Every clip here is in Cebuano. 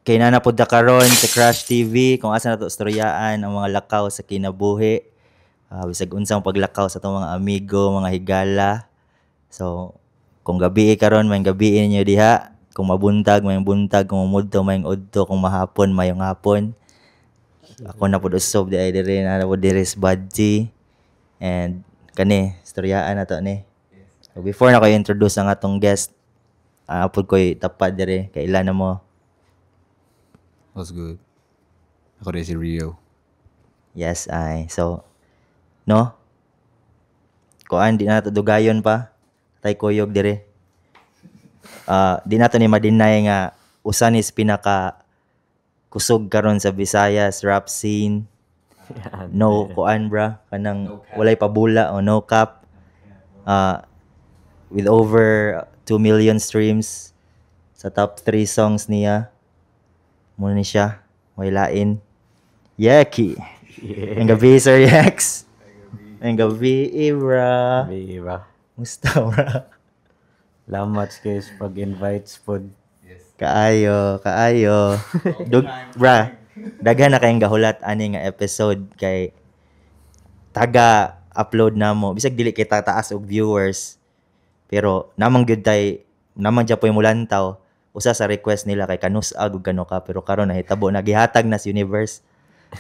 Kay naa na pud ta karon sa Crash TV kung asa nato istoryaan ang mga lakaw sa kinabuhi. Bisag unsang paglakaw sa atong mga amigo, mga higala. So, kung gabii karon, maayong gabii ninyo diha. Kung mabuntag, maayong buntag. Kung mamudto, maayong udto. Kung mahapon, maayong hapon. Ako na pud usob di ay diri na pud diri si Buddy. And kani, istoryaan nato ni. So, before na ko introduce ang atong guest, pud ko'y tapad diri kay ila na mo. What's good? Ako rin si Rio. Yes, ay. So, no? Kuan, di na nato dugayon pa. Tay kuyog dire. Di nato ni ma-deny nga usa ni sa pinaka kusog karon sa Visayas rap scene. No kuan, bra, kanang walay pabula o no cap. With over 2 million streams sa top 3 songs niya. Mao ni siya. Way lain. Yeki. Yeah. Maayong gabii, Sir Yex. Maayong gabii, bra. Di ba? Musta, bra? Salamat guys pag-invite pod. Kaayo, kaayo. Dug, bra, daghan na kayong gahulat ani nga episode kay taga upload na mo. Bisag dili kay tataas og viewers. Pero namang gyud tay namang japoy mulantaw. Usa sa request nila kay kanus-a og kano ka, pero karon nahitabo na, gihatag na sa universe.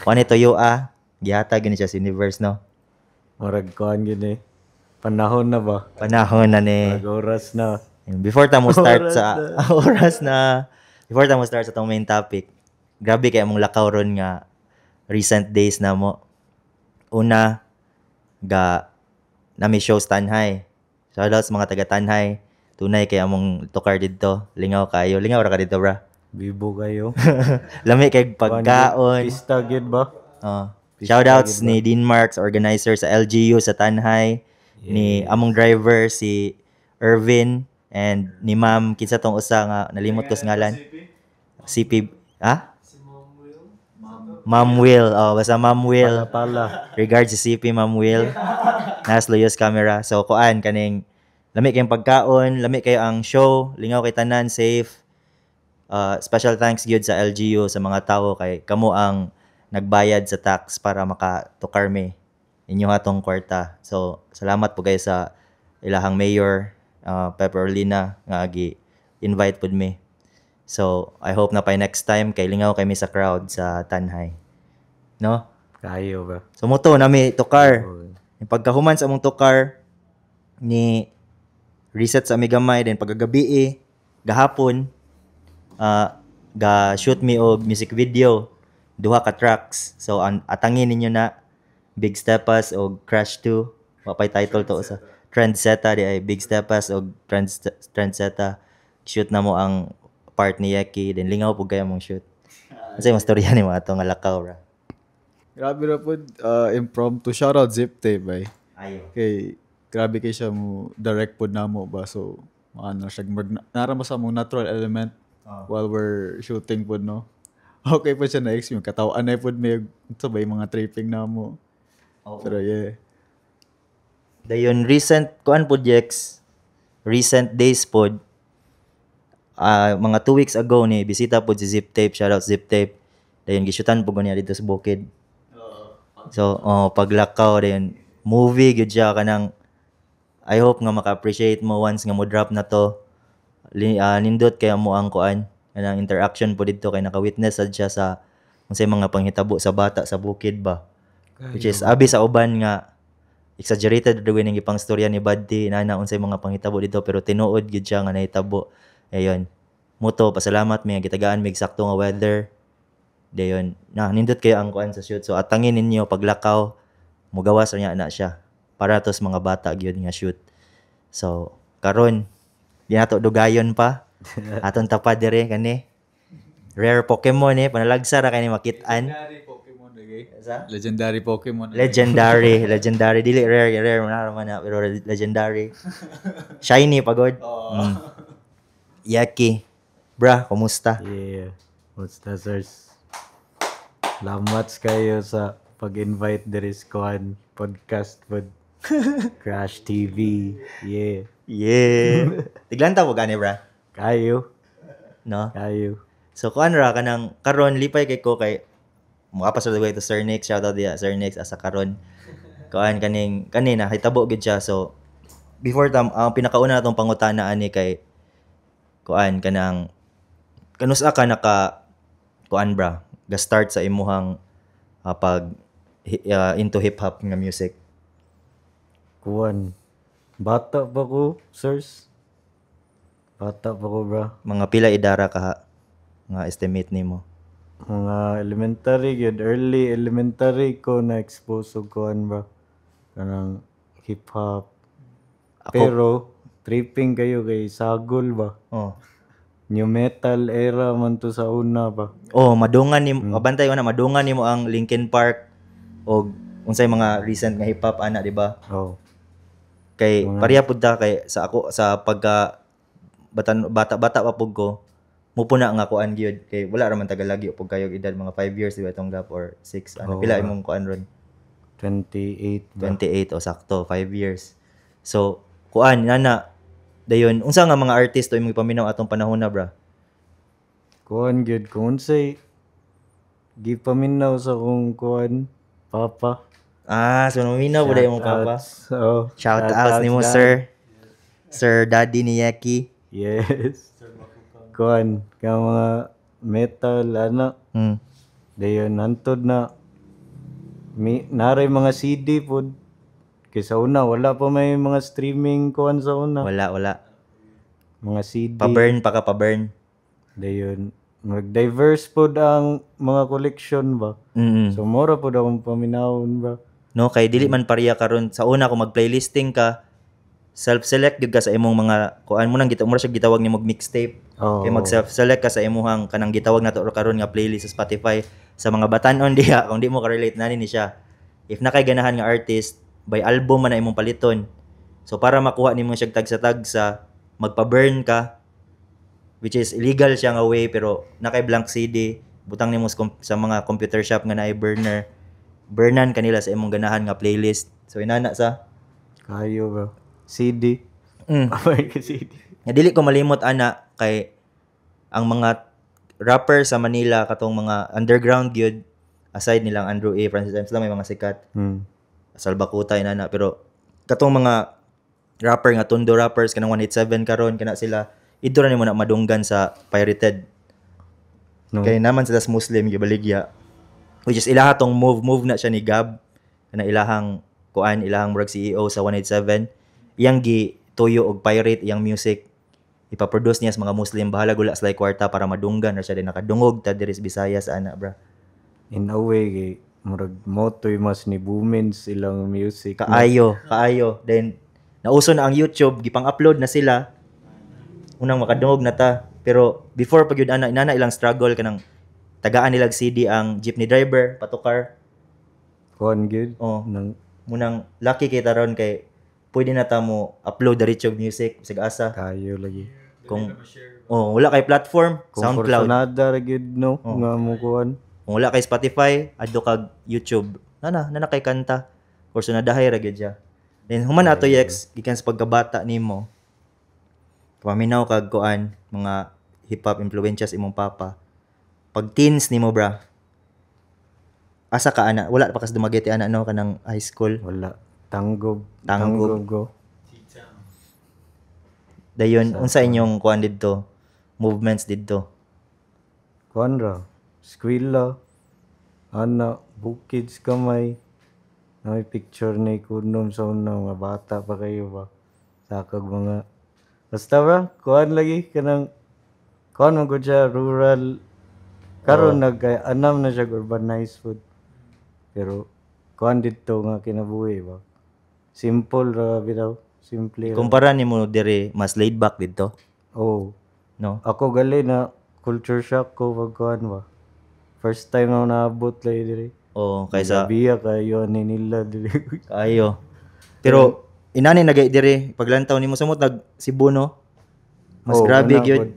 Kuan ito yo ah, gihatag ni siya sa universe, no. Murag kuan gyud eh. Panahon na ba? Panahon na ni. Murag oras na. Before ta mo start Oras sa oras na, before ta mo start sa tong main topic. Grabe kay among lakaw ron nga recent days na mo. Una ga nami show sa Tanjay. Shoutouts mga taga Tanjay. Tunay kay among tukar didto. Lingaw kayo. Lingaw ra ka didto, bra. Bibo kayo. Lami kay pagkaon. Pista gyud ba? Oh. Shoutouts ni Dean Marks, organizer sa LGU sa Tanjay, ni among driver si Irvin and ni Ma'am kinsa tong usa nga nalimot ko sa ngalan. CP, ah? Ma'am Will. Oh, basta Ma'am Will. Pala. Regards si CP Ma'am Will. Nas Luyos camera. So kuan kaning lami kayong pagkaon, lami kayo ang show, lingaw kay tanan, safe. Special thanks gyud sa LGU, sa mga tao, kay kamo ang nagbayad sa tax para makatukar mi inyo atong kwarta. So salamat po kayo sa ilahang mayor, Pepper Orlina, nga gi invite pud mi. So I hope na pa next time kay lingaw kami sa crowd sa Tanjay. No? Kayo ba? So mo to nami tukar. Yung pagkahuman sa among tukar ni reset sa ami gamay, then pagkagabi eh, gahapon ga shoot me og music video, duha ka tracks. So ang atangin ninyo na Big Stepas og Crash 2. Wa pay title to sa Trendsetter di ay Big Stepas og Trendsetter. Shoot na mo ang part ni Yeki, then lingaw pud kayo mong shoot. Kasi mas storya ni mga ato nga lakaw ra. Grabe ra pod, impromptu. Shoutout Zip Tape ay. Ayo. Kay grabe kay siya mo direct pod namo ba, so ano siya mag nara mo sa mong natural element while we're shooting pod, no. Okay po siya na experience katawan na pod may sabay mga tripping namo. Pero yeah. Dayon recent kuan pod Jex, recent days pod, mga 2 weeks ago ni bisita pod si Zip Tape, shout out Zip Tape. Dayon gishootan pod ko niya dito sa bukid. So, oh, paglakaw dayon movie gyud siya kanang I hope nga maka-appreciate mo once nga mo drop na to. Nindot kaya mo ang kuan kanang interaction po dito kay naka-witness sad siya sa unsay mga panghitabo sa bata sa bukid ba. Which is abi sa uban nga exaggerated daw ning ipang storya ni Buddy nana unsay mga panghitabo dito, pero tinuod gyud siya nga nahitabo. Ayon. Muto pasalamat mi nga gitagaan mig sakto nga weather. Dayon na nindot kayo ang kuan sa shoot. So atangin ninyo paglakaw mugawas ra niya na siya. Para to sa mga bata gyud nga shoot. So karon di nato dugayon pa. Aton tapad dire kani. Rare Pokemon eh, panalagsa ra kay ni makit-an. Legendary Pokemon okay. Sa? Legendary Pokemon. Legendary, legendary. Dili rare, rare man man na, pero legendary. Shiny pagod. Yaki. Bra, kumusta? Yeah. What's that, sirs? Salamat kayo sa pag-invite diri sa kuan podcast pod Crash TV. Yeah. Yeah. Tiglan ta mo gani, bra. Kayo. No? Kayo. So kuan ra kanang karon, lipay kay ko kay mga pa sa to Sir Nick, shout out diya Sir Nick, asa karon. Kuan kaning kanina hitabo gid siya. So before tam ang pinakauna natong pangutana ani kay kuan kanang kanusa ka naka kuan bra, ga start sa imuhang pag into hip hop nga music? Kuan. Bata pa ko, sirs. Bata pa ko, bra. Mga pila idara ka ha, nga estimate nimo? Mga elementary gyud, early elementary ko na expose og kuan ba. Kanang hip hop. Pero tripping kayo kay sagol ba. Oh. Nu metal era man to sa una ba. Oh, madungan ni bantay ko na madungan nimo ang Linkin Park og unsay mga recent nga hip hop ana, di ba? Oh. Kay pareha pud ta kay sa ako sa pagka batan, bata bata pa pud ko mupuna nga kuan gyud kay wala ra man tagalagi pug kayo edad, mga 5 years di ba itong gap or 6 ano? Oo, pila imong kuan ron? 28 ba? 28 o sakto 5 years. So kuan nana dayon, unsa nga mga artist to imong ipaminaw atong panahon na, bra? Kuan gyud, kung unsay gipaminaw sa kong kuan, papa. Ah, so naminaw pud imong papa. Shoutouts. Oh, Shout outs nimo. Dad. Sir Daddy ni Yeki. Yes. Kuan, ka mga metal ana. Dayon hantod na mi naray mga CD pod. Kay sa una wala pa may mga streaming kuan sa una. Wala, wala. Mga CD. Pa-burn pa ka, pa-burn. Dayon mag-diverse pod ang mga collection ba. So mora pod akong paminawon ba. No, kay dili man pareha karon. Sa una, kung mag-playlisting ka, self-select gyud ka sa imong mga kuan mo nang gita mo siya gitawag nimo mixtape. Oh. Kay mag self-select ka sa imuhang kanang gitawag nato karon nga playlist sa Spotify. Sa mga batan-on diha, kung di mo ka-relate nani ni siya. If na kay ganahan nga artist, by album man na imong paliton. So para makuha nimo siya tagsa-tagsa, magpa-burn ka, which is illegal siya nga way, pero na kay blank CD, butang nimo sa mga computer shop nga naay burner, burnan kanila sa imong ganahan nga playlist. So inana sa Kayo ba? CD. Abay ka CD. Nga dili ko malimot ana kay ang mga rapper sa Manila katong mga underground gyud, aside nilang Andrew A, Francis M, sila may mga sikat. Salbakuta inana, pero katong mga rapper nga Tondo rappers kanang 187 karon kana sila idto ra nimo na madunggan sa pirated. No. Kay naman sila sa Muslim gibaligya. Which is ilaha tong move move na siya ni Gab kana ilahang kuan, ilahang murag CEO sa 187, iyang gi tuyo og pirate iyang music, ipaproduce niya sa mga Muslim, bahala gula sila kwarta para madunggan ra siya din nakadungog ta diri sa Visayas ana, bra. In a way kay murag motoy mas ni boomins ilang music. Kaayo, kaayo. Then nauso na ang YouTube, gipang-upload na sila unang makadungog na ta. Pero before pag yun ana, inana ilang struggle kanang tagaan nilag CD ang jeepney driver patukar. Kuan gyud. Oh. Nang Munang lucky kay taron kay pwede na ta mo upload diretso og music bisag asa. Kayo lagi. Kung oh, wala kay platform, Kung SoundCloud. Kursunada ra gyud no nga mo kuan. Kung wala kay Spotify, adto kag YouTube. Nana, nana kay kanta. Kursunadahay ra gyud siya. Then human ato, Yex, gikan sa pagkabata nimo. Paminaw kag kuan mga hip hop influences imong papa. Pag teens nimo, bra. Asa ka ana? Wala pa kas Dumaguete ana no, kanang high school? Wala. Tanggob. Tanggob. Tanggob go. Dayon unsa inyong kuan didto? Movements didto? Kuan ra. Eskwela. Ana, bukids kamay. Na may picture ni kunom sa una mga bata pa kayo ba. Sakag mga basta ba, kuan lagi kanang kuan man gud siya rural. Karon nag anam na siya urbanized food. Pero kuan didto nga kinabuhi ba. Simple ra bitaw, simple ra. Kumpara nimo diri, mas laid back didto, Oh, no? ako gali na culture shock ko pag kuan ba. First time na naabot lagi diri. Oh, kaysa Biya kayo ni nila diri. Kaayo. Pero inani nagay diri paglantaw nimo samot nag Cebu no. Mas Oh, grabe kana gyud. pod.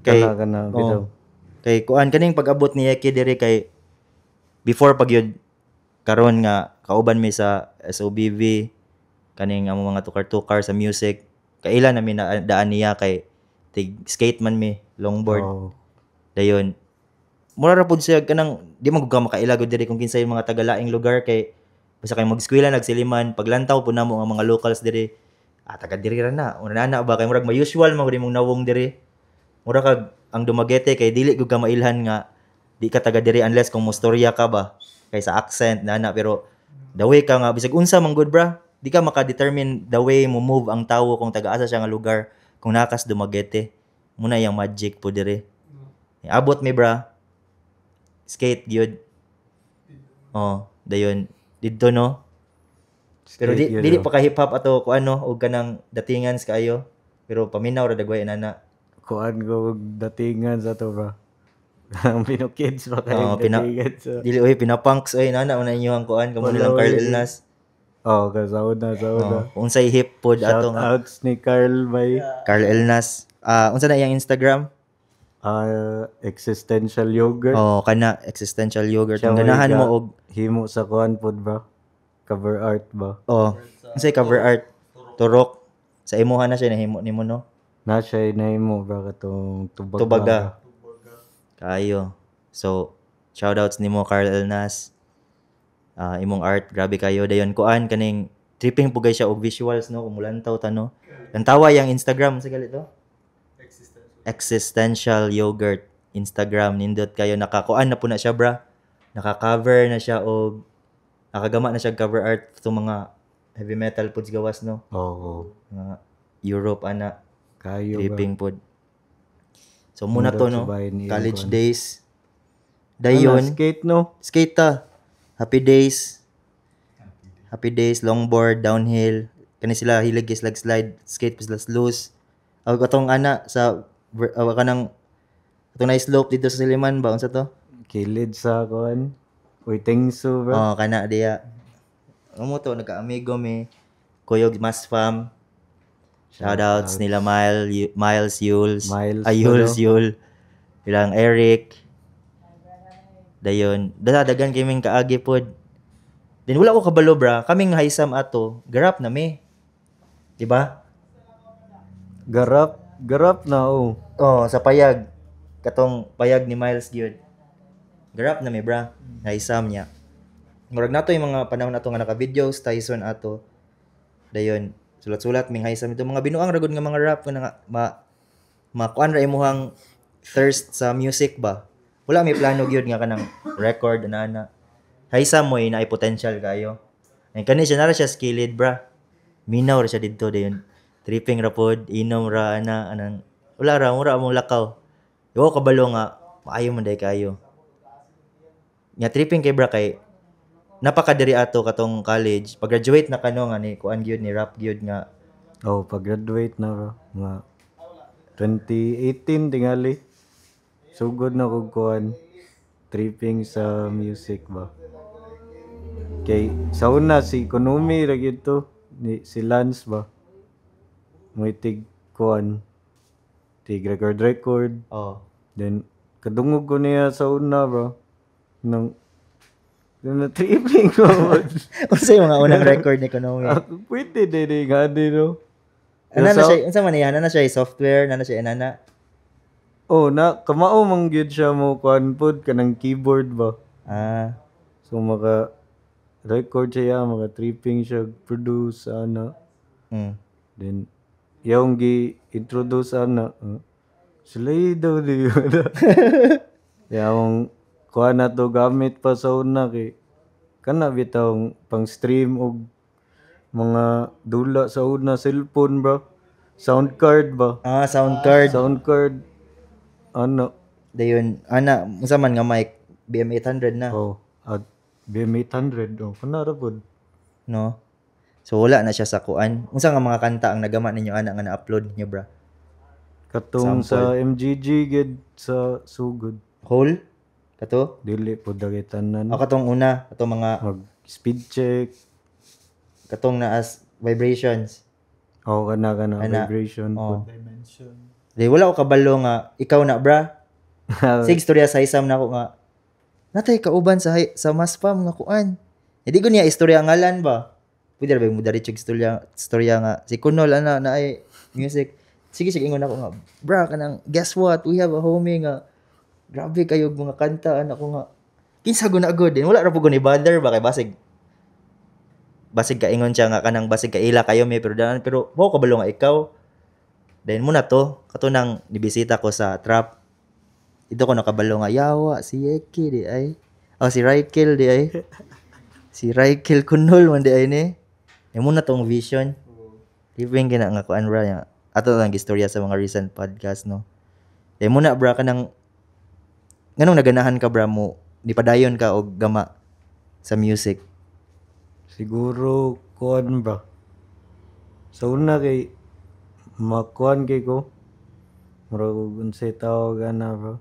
Kay Kana kana bitaw. Oh, kay kuan kaning pag-abot ni Yeki diri kay before pag yun karon nga kauban mi sa SOBV kaning among mga tukar-tukar sa music, kailan namin na daan niya kay tig skate man mi, longboard. Oh. Dayon mura ra pud siya kanang di man gud ka makaila gud diri kung kinsay mga taga-laing lugar kay basta kay mag-eskwela nag Silliman, paglantaw pud namo ang mga locals diri, ah, taga diri ra na. Una na ba kay murag ma-usual man gud imong nawong diri. Mura kag ang Dumaguete kay dili gud ka mailhan nga di ka taga diri unless kung mostorya ka ba kay sa accent na na, pero the way ka nga bisag unsa man gud, bra, di ka maka-determine the way mo move ang tawo kung taga-asa siya nga lugar kung naa kas Dumaguete. Muna yung magic po diri. Abot mi, bra, skate gyud. Oh, dayon didto, no? Pero di Skate yun, dili oh. pa ka hip hop ato ko ano og kanang datingan kaayo, pero paminaw ra dagway nana. Kuan ko og datingan sa to ba. Ang Pinokids pa kayo Oo, datingan sa. Dili oy, pinapunks oy nana una inyo ang kuan kamo Wala, nilang Carl oy. Elnas. Oh, kasaw na, saw na. Oh, unsay hip pod Shout ato nga outs ni Carl by Carl Elnas. Ah, unsa na iyang Instagram? Existential Yogurt. Oh, kana Existential Yogurt. Siya Kung ganahan mo ga og himo sa kuan pod ba? Cover art ba? Oh, unsay cover art? Turok. Sa imuha na siya nahimo nimo, no? Na siya nahimo ba katong tubaga. Tubaga. Kayo. So, shoutouts nimo, Carl Elnas. Ah, imong art grabe kayo. Dayon kuan kaning tripping po gay siya og visuals, no, kung mulantaw ta, no. Lantawa yang Instagram sa galito. Existential Yogurt Instagram, nindot kayo. Nakakuan na po na siya, bra. Naka-cover na siya og nakagama na siya og cover art to mga heavy metal pud sa gawas, no. Oo. Mga Europe ana. Kayo ba? Tripping pod. So muna to, Nindot no. sa bahay ni College kuan. days. Ana, Dayon skate, no? Skate ta. Happy days. Happy days, longboard, downhill. Kani sila hilig is like slide, skate pa sila loose. Aw katong ana sa aw kanang atong nice slope dito sa Silliman ba, unsa to? Kilid sa kuan. Uy, tingso ba? Oh, kana diya. Amo to nagka-amigo mi. Kuyog Mas Fam. Shoutouts nila Miles, Miles Yules. Miles Ay, pa, Yules, no? Yul. Ilang Eric. Dayon, dadagan kaming kaagi pod. Then wala ko kabalo, bra. Kaming haysam ato, garap na mi. Di ba? Garap, garap na oh. Oh, sa payag. Katong payag ni Miles gyud. Garap na mi, bra. Haysam niya. Murag nato yung mga panahon ato nga naka-videos Tyson ato. Dayon, sulat-sulat ming haysam ito mga binuang ra gud nga mga rap nga ma makuan ra imuhang thirst sa music ba. Wala may plano gyud nga kanang record ana ana. Haysam mo naay potential kayo. Ay kani siya nara siya skilled, bra. Minaw ra siya didto dayon. Tripping ra pod, inom ra ana anang wala ra mura among lakaw. Yo kabalo nga maayo man day kayo. Nya tripping kay bra kay napakadiri ato katong college. Pag-graduate na kano nga ni kuan gyud ni rap gyud nga. Oh, pag-graduate na bro. Nga 2018 tingali. Sugod na kog kuan tripping sa music ba. Kay sa una si Konumi ra gyud to ni si Lance ba. Mo'y tig kuan tig record record. Then kadungog ko niya sa una, bro. Nang na tripping ko. Unsa yung mga unang record ni Konomi? Ako pwede din eh, nga din, no? Ana na Sa- siya, unsa man niya? Ana na siya software, na na siya inana. Oh, na kamao man gyud siya mo kuan pod kanang keyboard ba. So maka record siya, maka tripping siya, produce ana. Then yung gi introduce ana. Sila daw di. Yung kuan na to gamit pa sa una kay kana bitaw pang stream og mga dula sa una cellphone bro. Sound card ba? Ah, sound card. Sound card. Ano? Dayon, ana, unsa man nga mic? BM800 na, Oh, at BM800 oh, kana ra pod. No? So wala na siya sa kuan. Unsa nga mga kanta ang nagama ninyo ana nga na-upload ninyo, bra? Katong sa MGG gid sa sugod. Whole? Kato? Dili pod dagay tanan. O katong una, katong mga Mag speed check. Katong naas vibrations. Oh, kana kana Ana. vibration Oh. pod. Dimension. Di wala ko kabalo nga ikaw na, bra. Sig istorya sa isam na ako nga natay kauban sa sa mas fam nga kuan. Hindi ko niya istorya ngalan ba. Pwede ra ba mo diretso istorya istorya nga si Kunol ana na ay music. Sige sige, ingon ako nga, bra, kanang guess what, we have a homie nga Grabe kayo og mga kanta anak ko nga. Kinsa gud na gud din, wala ra pud ko ni bother ba kay basig kaingon siya nga kanang basig kaila kayo mi, pero daan pero mo kabalo nga ikaw. Then mo na to kato nang nibisita ko sa trap. Ito ko nakabalo nga yawa si Yeki di ay. Oh, si Raikel di ay. Si Raikel Kunol man di ay ni. Imo na tong vision. Living gina nga kuan bra nga. Ato lang istorya sa mga recent podcast, no. Imo na bra, kanang nganong naganahan ka bra mo nipadayon ka og gama sa music? Siguro kuan ba. Sa una kay makuan kay ko. Murag og unsay tawag ana, bro.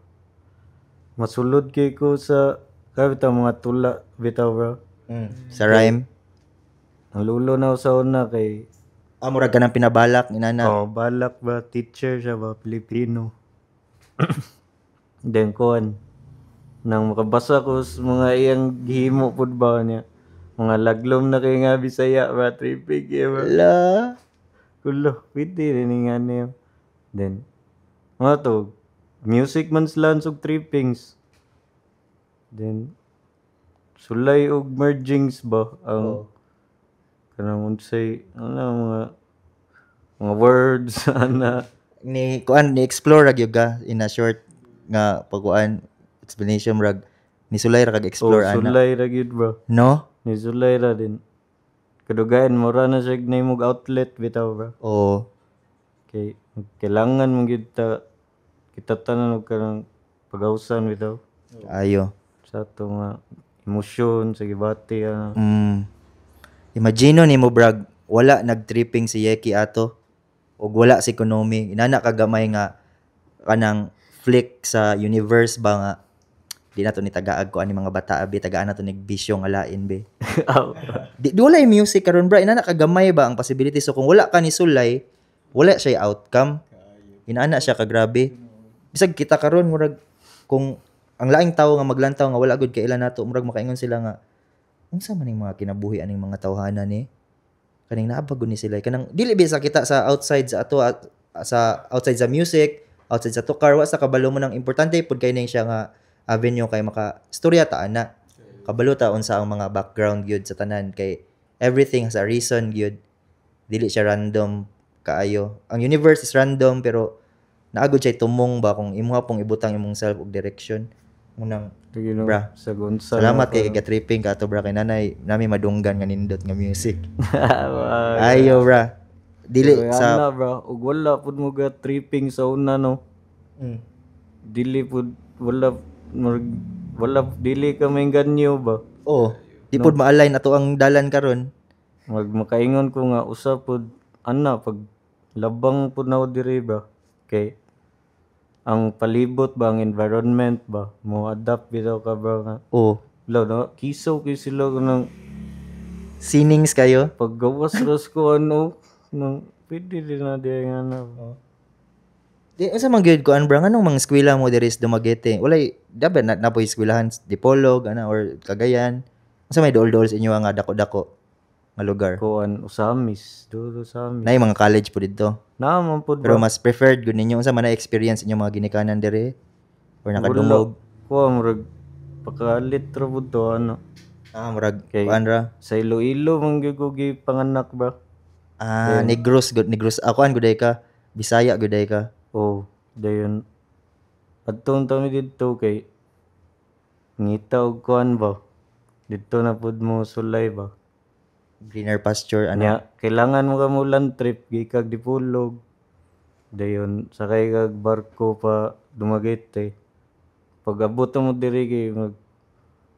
Masulod kay ko sa kaya bitaw mga tula bitaw, bro. Sa rhyme. Ang lulo na ako sa una kay Ah, murag ka ng pinabalak inana. Oh, balak ba, teacher siya ba, Pilipino. Then kuan nang makabasa ko sa mga iyang gihimo pud ba niya. Mga laglom na kay nga Bisaya ba, tripping kay ba. La. Kulo, pwede rin nga niyo. Then, mga to, music man sila og trippings. Then, sulay og mergings ba ang kanang unsay ano mga words ana. Ni kuan ni explore ra gyud ka in a short nga pagkuan explanation, murag ni sulay ra kag explore Oh, ana. Sulay ra gyud, bro. No? Ni sulay ra din. Kadugayan mo ra na siya nahimog outlet bitaw, bro. Oh. Kay kailangan mo gyud ta kita tanan og kanang pagawsan bitaw Ayo. Sa ato nga emosyon sa gibati ana. Imagine nimo brag, wala nagtripping si Yeki ato ug wala si Konomi. Inana kagamay nga kanang flick sa universe ba nga di na to ni tagaag ko ani mga bata abi, tagaan na to nig bisyo nga lain be. Di wala yung music karon, bra. Inana kagamay ba ang possibility. So kung wala ka ni sulay, wala siya outcome. Inana siya kagrabe. Bisag kita karon, murag kung ang laing tawo nga maglantaw nga wala gud kaila nato, murag makaingon sila nga unsa man ning mga kinabuhi aning mga tawhana ni, kaning naa ba gud ni sila, kanang dili bisa kita sa outside sa ato at, sa outside sa music, outside sa tukar, wa sa kabalo mo nang importante pud kay ning siya nga avenue kay maka istorya ta ana, kabalo ta unsa ang mga background gyud sa tanan, kay everything has a reason gyud, dili siya random kaayo. Ang universe is random pero naagod siya tumong ba kung imuha pong ibutang imong self og direction unang. Sige, no, Bra. Sa gunsa. Salamat kay ga-tripping ka ato, bra, kay nanay nami madunggan nga nindot nga music. Ayo bra, dili sa Ana bro, ug wala pud mo ga tripping sa una, no. Dili pud, wala wala, dili ka maingganyo ba. Oh, di pud ma-align ato ang dalan karon. Mag makaingon ko nga usa pud ana pag labang pud na diri ba kay ang palibot ba, ang environment ba, mo adapt bitaw ka bro nga wala na kisaw kay sila nang Sinings kayo. Paggawas ras ko ano nang pwede din na di nga na. Di unsa man gyud kuan bra, nganong mga eskwela mo diri sa Dumaguete? Walay dapat na napoy eskwelahan Dipolog ana or Cagayan. Unsa may duol-duol sa inyo nga dako-dako nga lugar? Kuan, Ozamis, dulo Ozamis. Nay mga college po didto. Naa man pud. Pero mas preferred gud ninyo, unsa man na experience inyo mga ginikanan diri or nakadungog? Kuan, murag pakalit ra pud to ano. Ah, murag Kay- kuan ra. Sa Iloilo man gyud ko gipanganak ba. Ah, Negros gud, Negros. Ako an guday ka. Bisaya guday ka. Oh, dayon. Adtong tami didto kay ngita og kuan ba. Didto na pud mo sulay ba. Greener pasture ano. Nya, kailangan mo ka mo land trip gikag Dipolog. Dayon sakay kag barko pa Dumaguete. Pag abot mo diri kay mag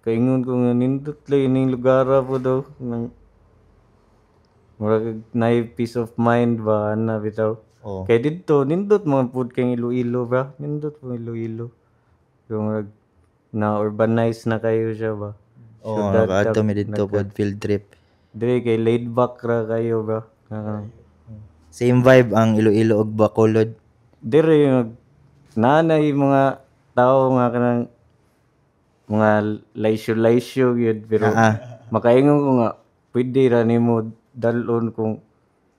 kaingon ko nga nindot lay ning lugar po daw nang murag naay peace of mind ba ana bitaw. Oh. Kay didto nindot mga pud kay Iloilo ba. Nindot po Iloilo. Yung murag na urbanize na kayo siya ba. Oh, Syudad nakaadto mi didto pod field trip. Diri kay laid back ra kayo ba. Ah. Same vibe ang Iloilo ug Bacolod. Diri mag naanay mga tao nga kanang mga laisyo-laisyo gyud pero makaingon ko nga pwede ra nimo dalon kung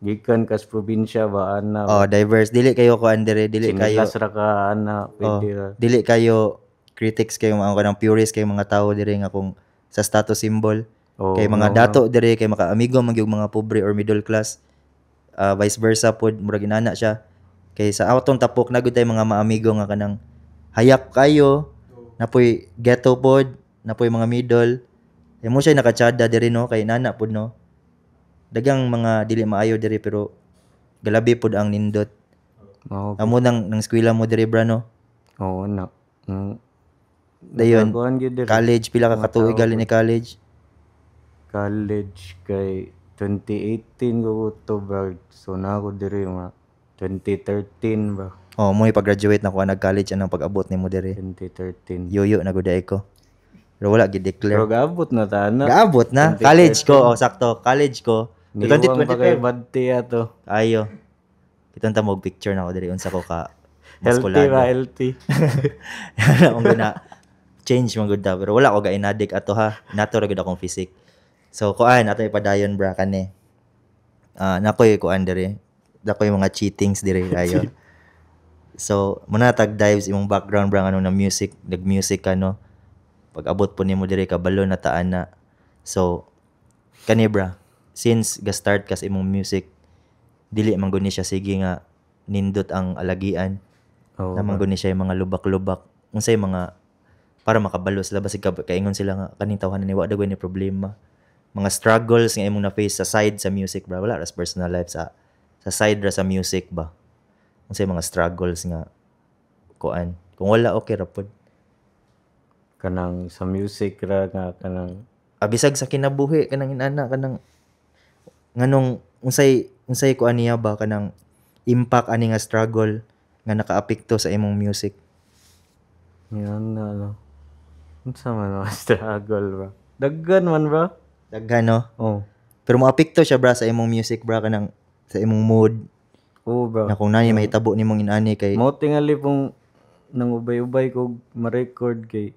gikan kas probinsya ba ana. Oh, diverse. Dili kayo kuan diri, dili kayo Sinilas ra ka ana, pwede ra. Dili kayo Critics kayo, mga kanang purist kayo mga tao diri nga kung sa status symbol. Oh, Kay mga no, dato diri kay makaamigo man gyud mga pobre or middle class. Vice versa pod, murag inana siya. Kay sa atong tapok na gud tay mga maamigo nga kanang hayak kayo, napoy ghetto pod, napoy mga middle. Kay mo siya nakatsada diri, no, kay nana pod, no. Dagang mga dili maayo diri pero galabi pod ang nindot. Mao. Amo nang eskwela mo diri, bra, no. Oo na. Dayon Nakakuan gyud diri. College, pila ka katuig gali ni college? College kay 2018 ko to, bro. So na ako diri mga 2013 ba. Oh, mo pag-graduate na ko nag-college anang pag-abot nimo diri. 2013. Yoyo na gud ko. Pero wala gid declare. Pero gaabot na ta na. Gaabot na. College ko, oh, sakto. College ko. Niwang pa kay 2025. Badti ato. Ayo. Kitang ta mo picture na ko diri unsa ko ka Healthy maskulado. ba, healthy? Ang guna change man gud ta, pero wala ko ga-inadik ato ha. Nato ra gud akong physique. So kuan ato ipadayon, bra, kani. Ah, nakoy kuan diri. Nakoy mga cheatings diri ayo. So muna tag dives imong background, bra, ano na music, nag-music ka, no. Pag abot po nimo diri kabalo na taan na. So kani, bra, since ga start ka sa imong music, dili man gud ni siya sige nga nindot ang alagian. Oo. Naman gud ni siya yung mga lubak-lubak. Unsay mga para makabalo sila, basig ka kaingon sila nga kaning tawhan ni wa daw ni problema. Mga struggles nga imong na-face sa side sa music, bra, wala ra sa personal life, sa side ra sa music ba. Unsay mga struggles nga kuan? Kung wala, okay ra pod. Kanang sa music ra nga kanang Abisag sa kinabuhi, kanang inana, kanang nganong unsay kuan niya ba, kanang impact ani nga struggle nga nakaapekto sa imong music? Yan na ano. Unsa man ang struggle ba? Daghan man ba? Daghan, no? Oh. Pero moapekto siya, bra, sa imong music, bra, kanang sa imong mood Oo bro. na kung nani mahitabo nimong inani kay Mao tingali pong nang ubay-ubay ko ma-record kay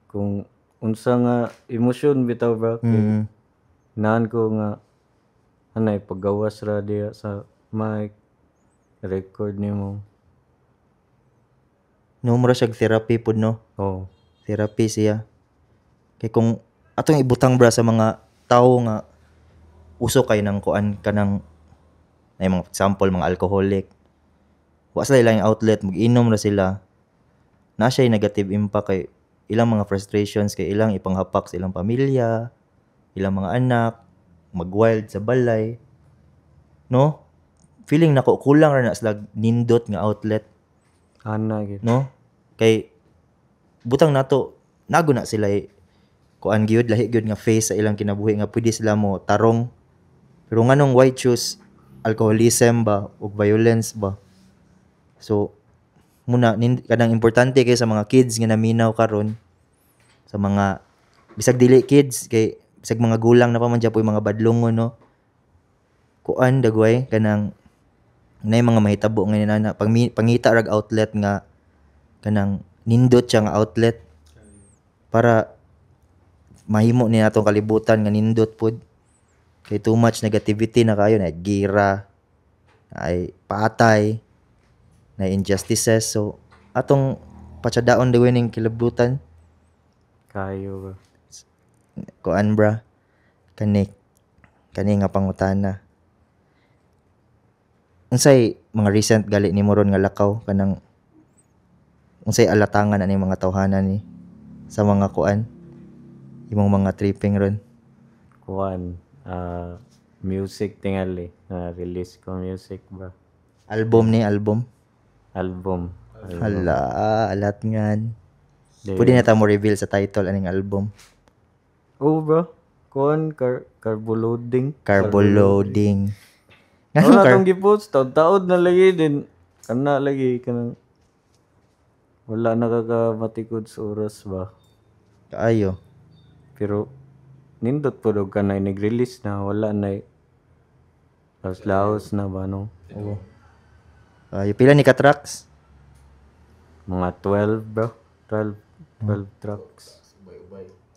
kung unsa nga emosyon bitaw ba kay naan ko nga anay paggawas ra diya sa mic, record nimo. No, mura siya therapy pud, no? Oh. Therapy siya. Kay kung atong ibutang, bra, sa mga tao nga uso kay ng kuan, kanang ay mga example, mga alcoholic. Wa sila ilang outlet, mag-inom ra sila. Na siya negative impact kay ilang mga frustrations kay ilang ipanghapak sa ilang pamilya, ilang mga anak, mag-wild sa balay. No? Feeling nako kulang ra na sila nindot nga outlet, Ana gyud. No? Kay butang nato nago na sila eh, kuan gyud, lahi gyud nga face sa ilang kinabuhi nga pwede sila mo tarong. Pero nganong why choose alcoholism ba ug violence ba? So muna kanang importante kay sa mga kids nga naminaw karon, sa mga bisag dili kids, kay bisag mga gulang na pa man po mga badlongon, no, kuan dagway kanang nay mga mahitabo nga nana pag pangita rag outlet nga kanang nindot siya nga outlet para mahimo ni natong kalibutan nga nindot pod, kay too much negativity na kayo, na gira ay patay na injustices. So atong patsadaon dagway ning kalibutan. Kayo ba? Kuan, bra, kani kani nga pangutana: unsay mga recent gali nimo ron nga lakaw, kanang unsay alatangan ani mga tawhana ni sa mga kuan imong mga tripping ron? Kuan music tingali na release ko music ba. Album ni album? Album. Hala, alat ngan. Di- Pwede na ta mo reveal sa title aning album? Oh bro, kuan carbo loading. Carbo loading. Wala Nganong tong gipost, taod-taod na lagi din. Kana lagi kanang wala nakakamatikod sa oras ba. Kaayo. Pero nindot po daw ka na nag-release na wala na laos-laos na ba, no? Oo. Ayo, pila ni ka tracks? Mga 12 bro. 12, 12 tracks.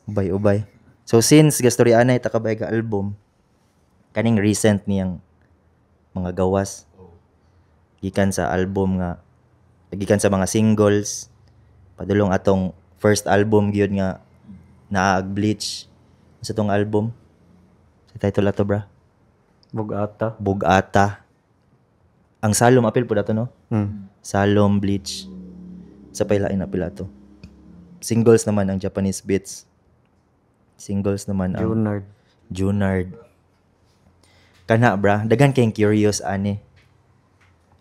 Ubay ubay. So since gastoryanay ta kabay ga album, kaning recent niyang mga gawas gikan sa album nga gikan sa mga singles. Padulong atong first album gyud nga naag Bleach. Sa tong album? Sa title ato, bra? Bugata. Bugata. Ang Salom apil po dato, no? Hmm. Salom, Bleach. Sa pailain apil ato. Singles naman ang Japanese Beats. Singles naman ang Junard. Junard. Kana, bra, daghan kayong curious ani.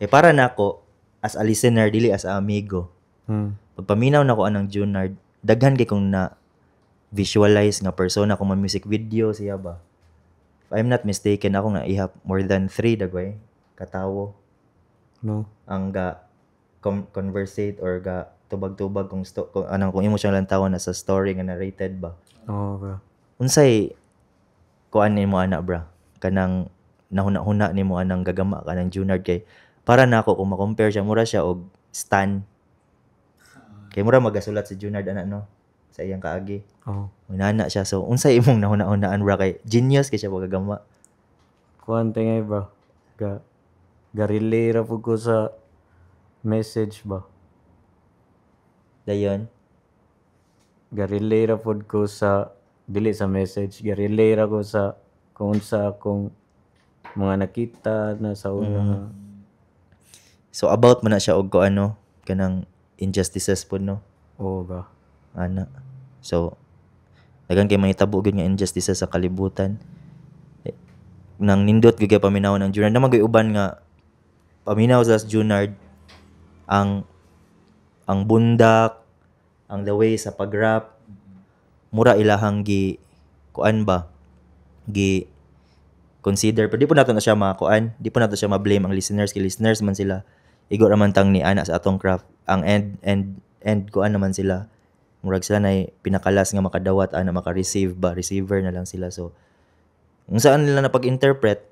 Eh para nako as a listener, dili as a amigo. Pagpaminaw nako anang Junard, daghan kay kong na visualize nga persona kung music video siya ba. If I'm not mistaken, ako nga ihap more than three dagway katawo No. ang ga conversate or ga tubag-tubag kung anang kung imo siyang lantawan na sa story nga narrated ba. Oo, bro. Unsay kuan nimo ana, bra, kanang nahuna-huna nimo anang gagama kanang Junard? Kay para nako, kung ma-compare siya, mura siya og Stan, kay mura magasulat si Junard ana, no, sa iyang kaagi. Oo. Inana siya. So unsay imong nahuna-hunaan, bra, kay genius kay siya pagagama? Kuan tingay ba? Ga relay ra pud ko sa message ba? Dayon. Ga-relay ra pud ko sa, dili sa message, ga-relay ra ko sa kung unsa akong mga nakita na sa una. So about mo na siya og ko ano kanang injustices pud, no? Oo ba? Ana. So daghan kay mahitabo gyud nga injustices sa kalibutan. Eh, nang nindot gyud kay paminaw ng Junard naman, uban nga paminaw sa Junard ang bundak, ang the way sa pag-rap, mura ilahang gi kuan ba, gi consider. Pero di po nato na siya makuan, di po nato siya ma-blame ang listeners, kay listeners man sila, igo ra man tang ni ana sa atong craft. Ang end end end kuan naman sila, murag sila nay pinakalas nga makadawat ana, maka-receive ba, receiver na lang sila. So kung saan nila na pag-interpret,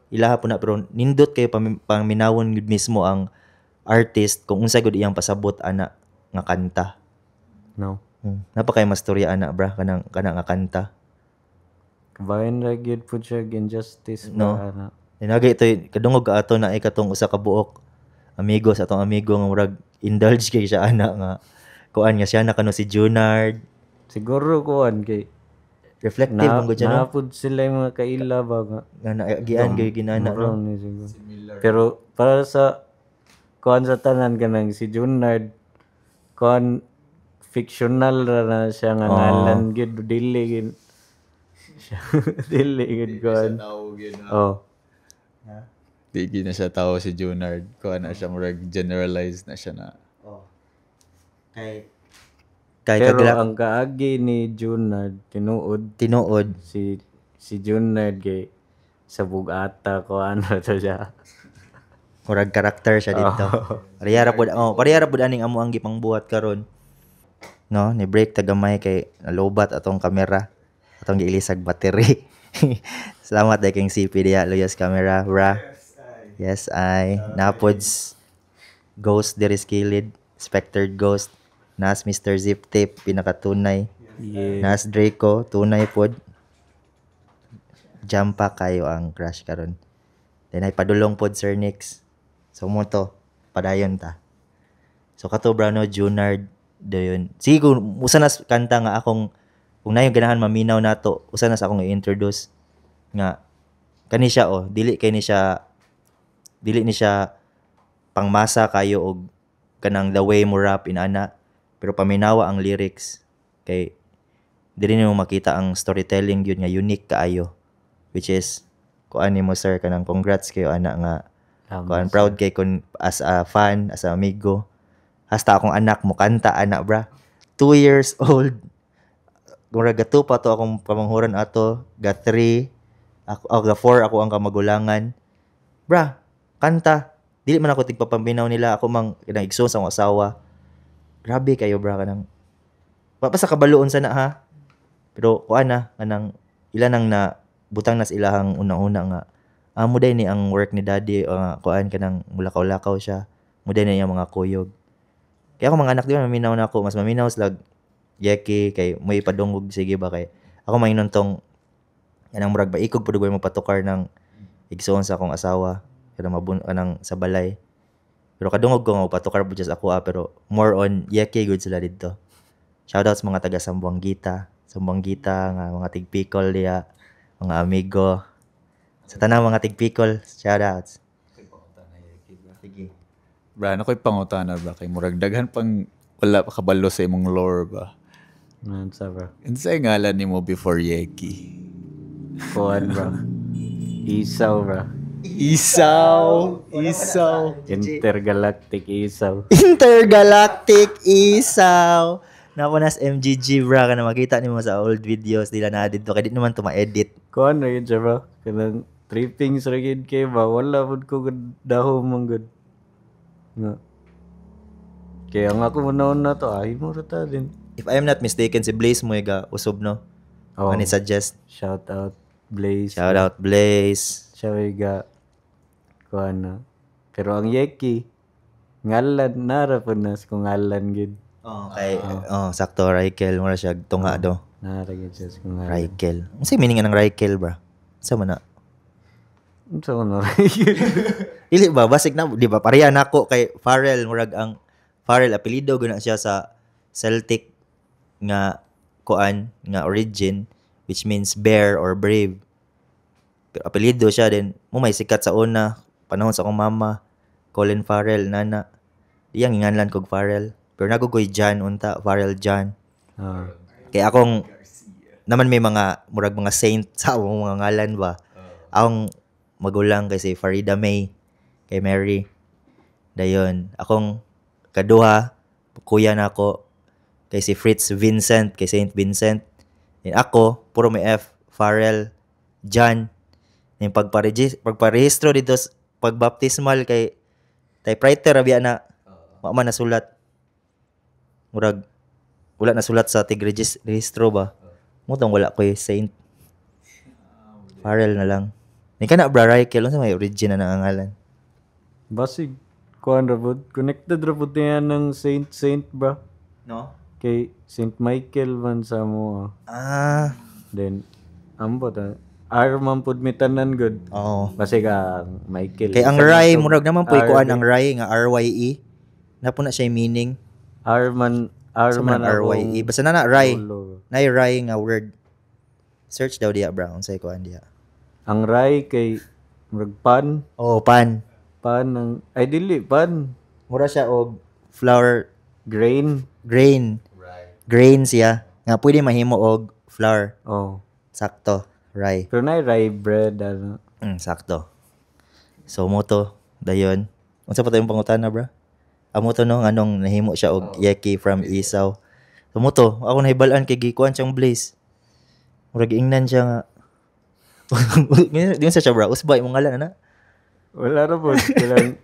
ilaha po na. Pero nindot kayo paminawon gud mismo ang artist kung unsa gud iyang pasabot ana nga kanta. No. Napakay mastorya ana, bra, kanang kana nga kanta. Kabahin ra gyud pud siya og injustice No. ba ana. Inagay ito, kadungog ka ato na ay katong usa ka buok amigo sa atong amigo nga murag indulge kay siya ana nga kuan nga siya na kano si Junard. Siguro kuan kay Reflective na, man gud siya, no? naa pud sila yung mga kaila ba nga Nga naagian gyud ginana, no? Mura ni siguro. Pero para sa kuan sa tanan, kanang si Junard, kuan, fictional ra na siya nga ngalan gyud, dili gyud siya, dili gyud kuan. Tao gyud na. Oh. Di gyud na siya tao si Junard. Kuan na siya, murag generalized na siya na. Oh. Kay Pero kagla ang kaagi ni Junard tinuod. Tinuod. Si si Junard kay sa bugata ko ano to siya. Murag karakter siya dito. Parehara pud, oh, parehara pud aning amo ang gipangbuhat karon. No, ni break ta gamay kay nalobat atong kamera. Atong giilisag battery. Salamat dahil kang CP diya, Luyas Camera, bra. Yes, I. Napods Ghost diri sa kilid, Spectre Ghost. Nas Mr. Zip Tape, pinakatunay. Yeah. Nas Draco, tunay pod. Jam pa kayo ang crash karon. Then ay padulong pod Sir Nix. So mo to, padayon ta. So kato, bra, no, Junard dayon. Sige, kung usa na kanta nga akong kung nayo ganahan maminaw nato, usa na sa akong i-introduce nga kani siya, oh, dili kay ni siya, dili ni siya pangmasa kayo og kanang the way mo rap inana, pero paminawa ang lyrics kay dili nimo makita ang storytelling yun nga unique kaayo, which is kuan nimo, sir, kanang congrats kayo ana nga Tama. kuan, proud kay kun as a fan, as a amigo. Hasta akong anak mo kanta ana, bra, 2 years old. Murag ga 2 pa to akong pamanghuran ato, ga 3 ako, oh, ga 4 ako ang kamagulangan, bra, kanta. Dili man ako tigpapaminaw nila, ako mang kanang igsoon sa akong asawa. Grabe kayo, bra, kanang wa pa sa kabaluon sana ha, pero kuan na kanang ila nang na butang nas ilahang una-una nga amo day ni ang work ni daddy, kuan, kanang mulakaw-lakaw siya, mo day ni iyang mga kuyog. Kaya ako mga anak di ba maminaw na ako, mas maminaw sila yeki kay may padungog sige ba, kay ako mainon tong kanang murag baikog pud mo patukar ng igsoon sa akong asawa kanang mabun kanang sa balay. Pero kadungog ko nga patukar po sa ako ah, pero more on Yeki gud sila didto. Shoutouts mga taga Zamboanguita, Zamboanguita nga mga tigpikol diya, mga amigo. Sa tanang mga tigpikol, shoutouts. Sige. Bra, ano ko'y pangutana ba? Kay murag daghan pang wala pa kabalo sa imong lore ba? Unsa, bro? Unsay ngalan nimo before Yeki? Kuan, bro. Isaw, bro. Isaw! Isaw! Intergalactic Isaw. Intergalactic Isaw. Napo nas MGG bra kana makita nimo sa old videos nila na didto kay di naman to ma-edit. Kuan ra yun siya, bro. Kanang tripping sa gid kay ba wala pud ko gud dahom man gud. Nga. Kaya nga ako muna na to, ay mo ra ta din. If I am not mistaken, si Blaze mo ga usob, no? Oh, Ano suggest? Shout out Blaze. Shout out Blaze. Siya may ga kuan na. Pero ang Yeki ngalan nara po na sa kung ngalan gid. Oh, kay oh, sakto Raikel mura siya tunga do. Nara gid siya sa kung ngalan. Raikel. Unsay meaning ng Raikel, bra? Unsa man na? Unsa man na? Dili ba basig na di ba pareha nako kay Farrell, murag ang Farrell apelyido guna siya sa Celtic nga kuan nga origin, which means bear or brave. Pero apelyido siya din mo may sikat sa una panahon sa akong mama, Colin Farrell nana. Iyang inganlan kog Farrell. Pero nagugoy John unta, Farrell John. Ah. Kaya akong naman may mga murag mga saint sa among mga ngalan ba. Akong magulang kay si Farida May, kay Mary. Dayon, akong kaduha, kuya na ako, kay si Fritz Vincent, kay Saint Vincent. Then ako, puro may F, Farrell, John. Yung pagparehistro dito pagbaptismal kay typewriter abi na wa man nasulat. Murag wala nasulat sa tig rehistro ba. Mo tong wala koy saint. Farrell na lang. Ni kana bra Raikel, unsa may origin na ang ngalan? Basig kuan ra pud, connected ra pud niya ng Saint Saint bra. No? Kay Saint Michael man sa mo. Ah, Then ambot ah. R man pud mi tanan gud. Oo. Basig ang Michael. Kay ang Isa Rai, na to. murag naman po R kuan ang Rai nga RYE. Na po na siya yung meaning. R man R Sa man man RYE. akong Basta na na Rai. ulo. Nay Rai nga word. Search daw diya bra unsay kuan diya. Ang Rai kay murag pan, Oh, pan. pan ang ay dili pan Mura siya og flour grain. grain. Grain siya nga pwede mahimo og flour. Oh. Sakto, rye. Pero na rye bread ano. Sakto. So mo to dayon. Unsa pa tayong pangutana bra? Amo to no nganong nahimo siya og Yeki from Isaw. So mo to ako nahibal-an kay gikuan siyang Blaze. Murag ingnan siya nga. Di sa siya bra, usba imong ngalan ana. Wala ra pud kanang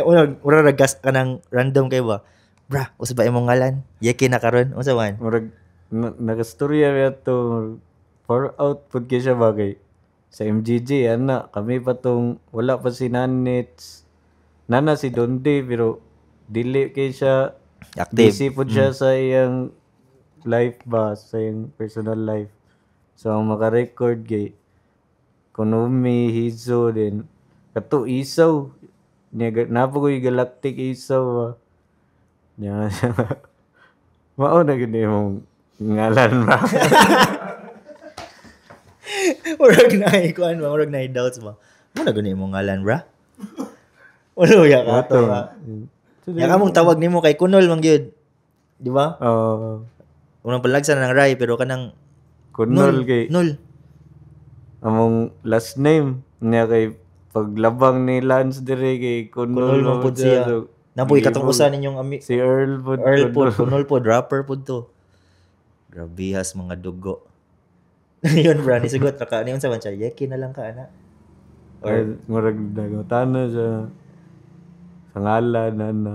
Murag murag naggas ka ng random kay ba. Bra, usba imong ngalan. Yeki na karon. Unsa man? Murag nakastorya ba to far out pud kay siya ba kay sa MGG ana kami pa tong wala pa si Nanits nana si Donde pero dili kay siya Active. busy pud siya sa iyang life ba, sa iyang personal life, so ang maka-record kay Konomi Hizo din kato Isaw niya napo ko'y Galactic Isaw ba niya siya mao na gid imong ngalan ba. Murag na kuan ba, murag na doubts ba. Mo na guni imong ngalan, bra. Wala ya ka to. Ya kamong tawag nimo kay Kunol man gyud. Di ba? Oo. Unang palagsan ng Rai pero kanang Kunol kay Nul. Among last name niya kay paglabang ni Lance dire kay Kunol Kunol man pud siya. So, Napoy katong usa ninyong si Earl pud. Earl pod, Kunol pod, rapper pod to. Grabihas mga dugo. Yun bra, nisugot ra ka. Niyon sa man siya, Yeki na lang ka ana. Or murag nagutana siya sa ngalan ana.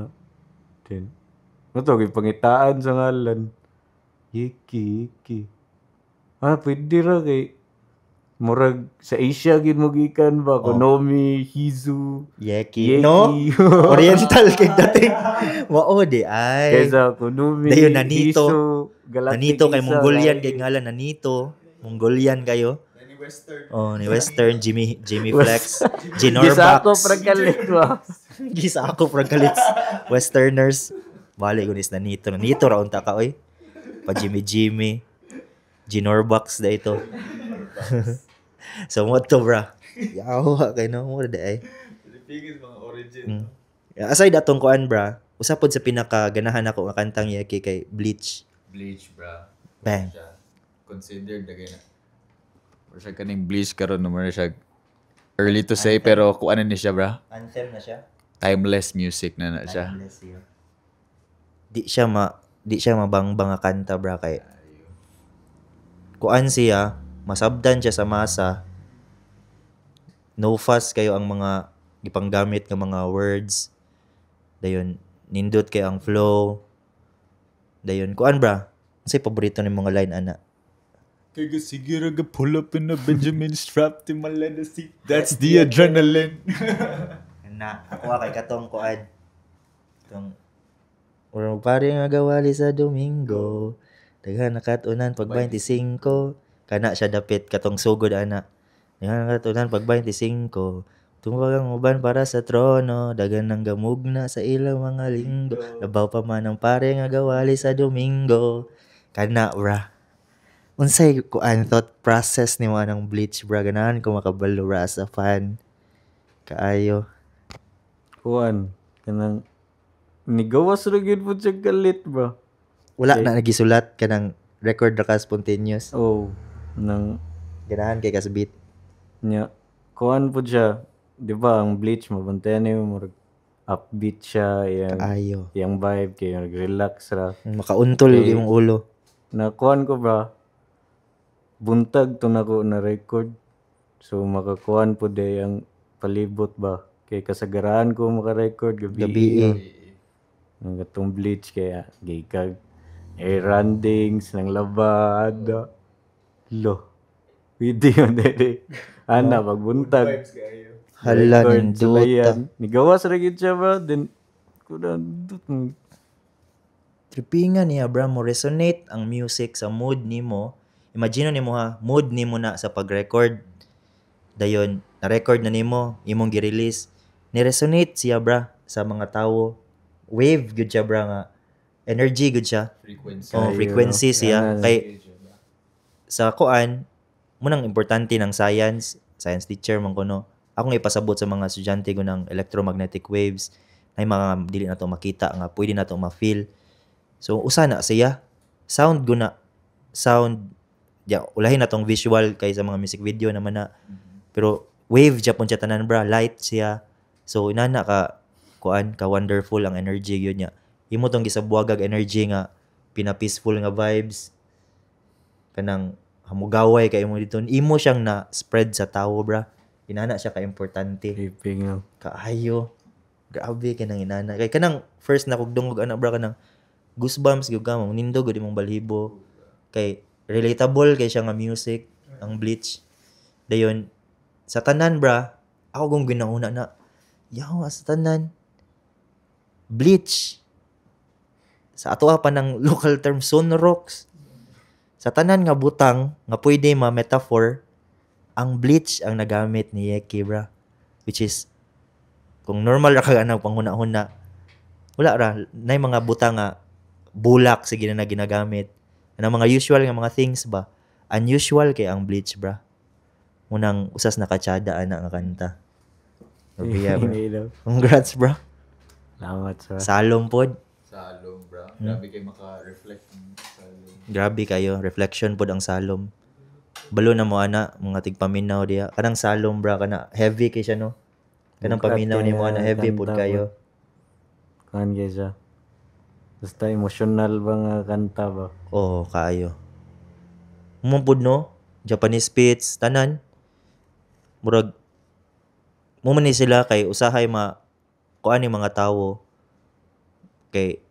Then mo to gipangitaan sa ngalan. Yeki, Yeki. Ah, pwede ra kay murag sa Asia gid mo gikan ba Konomi, Hizu, Yeki. Yeki. No? Oriental kay dating. Mao di ay. Kaysa Konomi, Dayon, Nanito. Hizu, Galactic Nanito kay Isa, Mongolian Rai. kay ngalan Nanito. Mongolian kayo. Ni Western. Oh, ni Western Jimmy Flex, Gisako Ginorbox. pragalit ba. Gisa ako from kalit Westerners. Bali ko nis na nito. Nito ra unta ka oy. Pa Jimmy Jimmy. Ginorbox da ito. So mo to, bra. Yawa kay no mo da ay. Philippines mga origin. Aside atong kuan, bra, usa pod sa pinakaganahan ako nga kantang Yeki kay Bleach. Bleach, bra. Bang. Siya. Considered na na. Or siya kaning Bleach karon no siya early to say, pero kung ano ni siya, bra. Anthem na siya. Timeless music na na siya. Timeless siya. Di siya mabangbang nga kanta, bra, kay kuan siya, masabdan siya sa masa. No fuss kayo ang mga gipanggamit nga mga words. Dayon nindot kay ang flow. Dayon kuan, bra. Unsay paborito ni mga line ana? Kaya sige ra ga pull up in a Benjamin strapped in my leather seat. That's the adrenaline. Na ako kay katong kuan. Tong Ura pare nga gawali sa Domingo. Daghan nakatunan pag 25. Kana siya dapit katong sugod ana. Daghan nakatunan pag 25. Tumawag ang uban para sa trono, daghan ng gamugna sa ilang mga linggo. Labaw pa man ang pare nga gawali sa Domingo. Kana, bra. Unsay kuan thought process nimo anang Bleach, bra? Ganahan ko makabalo, bra, as a fan. Kaayo. Kuan kanang nigawas ra gyud po siya kalit ba. Wala na nagisulat, kanang record ra ka, spontaneous. Oh, nang Ganahan kay ka sa beat. Nya kuan po siya, di ba ang Bleach mabantayan nimo murag upbeat siya yang Kaayo. Yang vibe kay relax ra. Makauntol okay. Imong ulo. Na kuan ko, bra, buntag to nako na record. So makakuan po day ang palibot ba. Kay kasagaraan ko maka-record gabi. Gabi eh. Ang katong Bleach kaya gikag errandings ng labada. Lo. Pwede yun dili. Ana pagbuntag. Hala, Record ninduta. sulayan. Nigawas ra gyud siya, bro. Then kuda dut. Tripingan niya, bra, mo resonate ang music sa mood nimo. Imagine nimo ha, mood nimo na sa pag-record. Dayon, na-record na nimo, imong gi-release. Ni-resonate siya, bra, sa mga tawo. Wave gud siya, bra, nga energy gud siya. Frequency. Oh, frequency siya. Kay sa kuan, munang importante ng science, science teacher man ko no. Akong ipasabot sa mga estudyante ko ng electromagnetic waves na mga dili na to makita nga pwede na to ma-feel. So usa na siya. Sound guna. Sound ya, ulahin na tong visual kay sa mga music video naman na. Pero wave japon siya tanan, bra, light siya. So inana ka kuan ka wonderful ang energy yun niya. Imo tong gisabuagag energy nga pina-peaceful nga vibes, kanang hamugaway kay imo dito, imo siyang na spread sa tawo, bra. Inana siya ka importante. Tripping no. Kaayo, grabe kanang inana kay kanang first na kog dungog ana, bra, kanang goosebumps gyud ka, nindog gud imong balhibo kay relatable kay siya nga music ang Bleach. Dayon sa tanan, bra, ako kung ginauna na yaw sa tanan Bleach, sa ato pa ng local term sunrocks, sa tanan nga butang nga pwede ma metaphor ang Bleach ang nagamit ni Yeki, bra, which is kung normal ra ka anang panghuna-huna, wala ra nay mga butang nga bulak sige na ginagamit. Anang mga usual nga mga things ba, unusual kay ang Bleach, bra. Unang usas nakatsada ana nga kanta. Grabe, bra. Congrats, bra. Salamat sa Salom pod. Salom, bra. Grabe kay maka-reflect ng salom. Grabe kayo, reflection pod ang salom. Balo na mo ana mga tigpaminaw diya. Kanang salom, bra, kana heavy kay siya no. Kanang Bughat paminaw kay nimo na ana heavy pod kanta. Kayo. Kuan kay siya. Basta emotional ba nga kanta ba? Oo, kaayo. Mo pod no, Japanese Spitz, tanan. Murag mo man ni sila kay usahay ma kuan ni mga tawo kay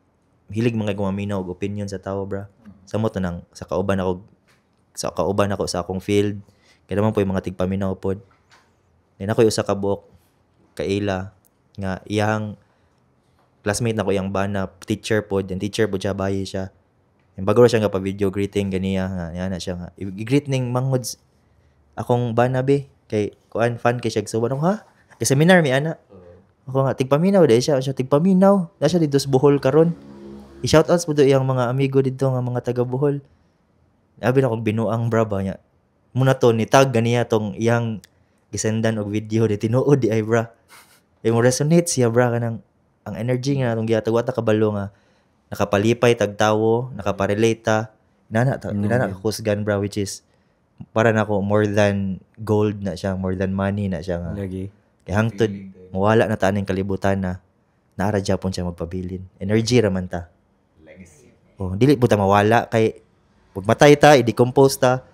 hilig mga gumaminaw og opinion sa tawo, bra. Sa mo to nang sa kauban ako sa akong field. Kaya naman po yung mga tigpaminaw pod. Then ako usa ka buok kaila nga iyang classmate na ko, iyang bana teacher pod, then teacher pod siya, bayi siya. Yung bago ra siya nga pa video greeting ganiya nga niya na siya nga i-greet ning manghods akong bana be kay kuan fan kay siya. So ano ha kay seminar mi ana. Ako nga tigpaminaw dai siya, siya tigpaminaw. Na siya didto sa Bohol karon. I-shoutouts po do iyang mga amigo didto nga mga taga Bohol. Abi na kog binuang, bra, ba niya. Muna to ni tag ganiya tong iyang gisendan og video di tinuod di ay, bra. Kay mo resonate siya, bra, kanang ang energy nga atong gihatag, wa ta kabalo nga nakapalipay tag tawo, nakaparelate ta. Inana ta, inana kakusgan, bra, which is para nako more than gold na siya, more than money na siya nga. Lagi. Kay hangtod mawala na ta aning kalibutan na naara japon siya magpabilin. Energy ra man ta. Oh, dili po ta mawala kay pag matay ta, i-decompose ta.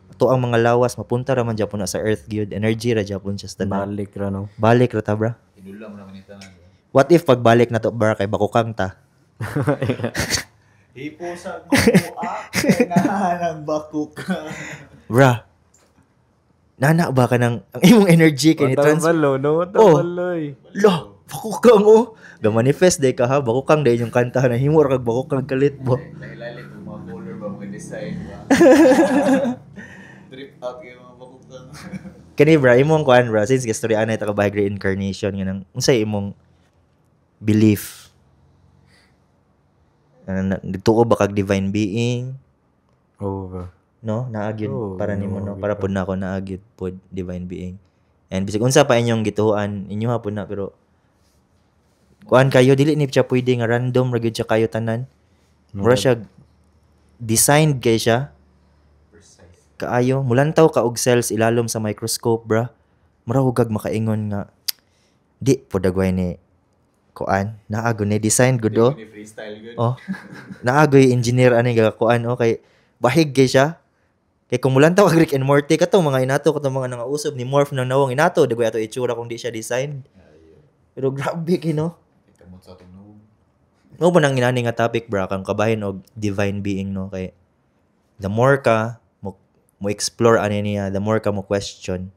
Ato ang mga lawas mapunta ra man japon na sa earth gyud. Energy ra japon siya sa tanan. Balik ra, no. Balik ra ta, bra. Hinulam naman ni tanan. What if pagbalik na to, bra, kay bakukang ta? Hipo sa makuha, kay bakuk. Bra. Nana ba ka ng ang imong energy kay ni trans Balo, no? Oh. Tabaloy. Lo, bakukang oh. Ga-manifest day ka ha, bakukang day yung kanta na himo ra kag bakukang kalit bo. Lahi-lahi kung mga color ba, mga design ba. Trip out kayo mga bakukang. Kani, bra, imong kuan, bra, since gistorya anay ta ka reincarnation nga nang unsay imong belief? Ano, nagtuo ba kag divine being? Oo, bro. No, naa gyud Oo, para nimo, no, oo, para pud nako naa gyud pod divine being. And bisag unsa pa inyong gituoan, inyo ha pud na, pero kuan kayo, dili ni siya pwede nga random ra gyud siya kayo tanan. Mura siya designed kay siya. Kaayo, mulantaw ka og cells ilalom sa microscope, bra. Mura hugag makaingon nga di pud agway ni kuan, naa gud ni design gud oh. Ni freestyle good. Oh. Naagoy engineer ani ga kuan oh, kay bahig kay siya. Kay kung mulantaw kag Rick and Morty katong mga inato, katong mga nangausop ni morph ng nawong inato, dagway ato itsura kung di siya designed. Pero grabe kay, no. Kamot sa atong nawong. Mo ba nang inani nga topic, bra, kang kabahin og divine being, no, kay the more ka mo explore ani niya, the more ka mo question,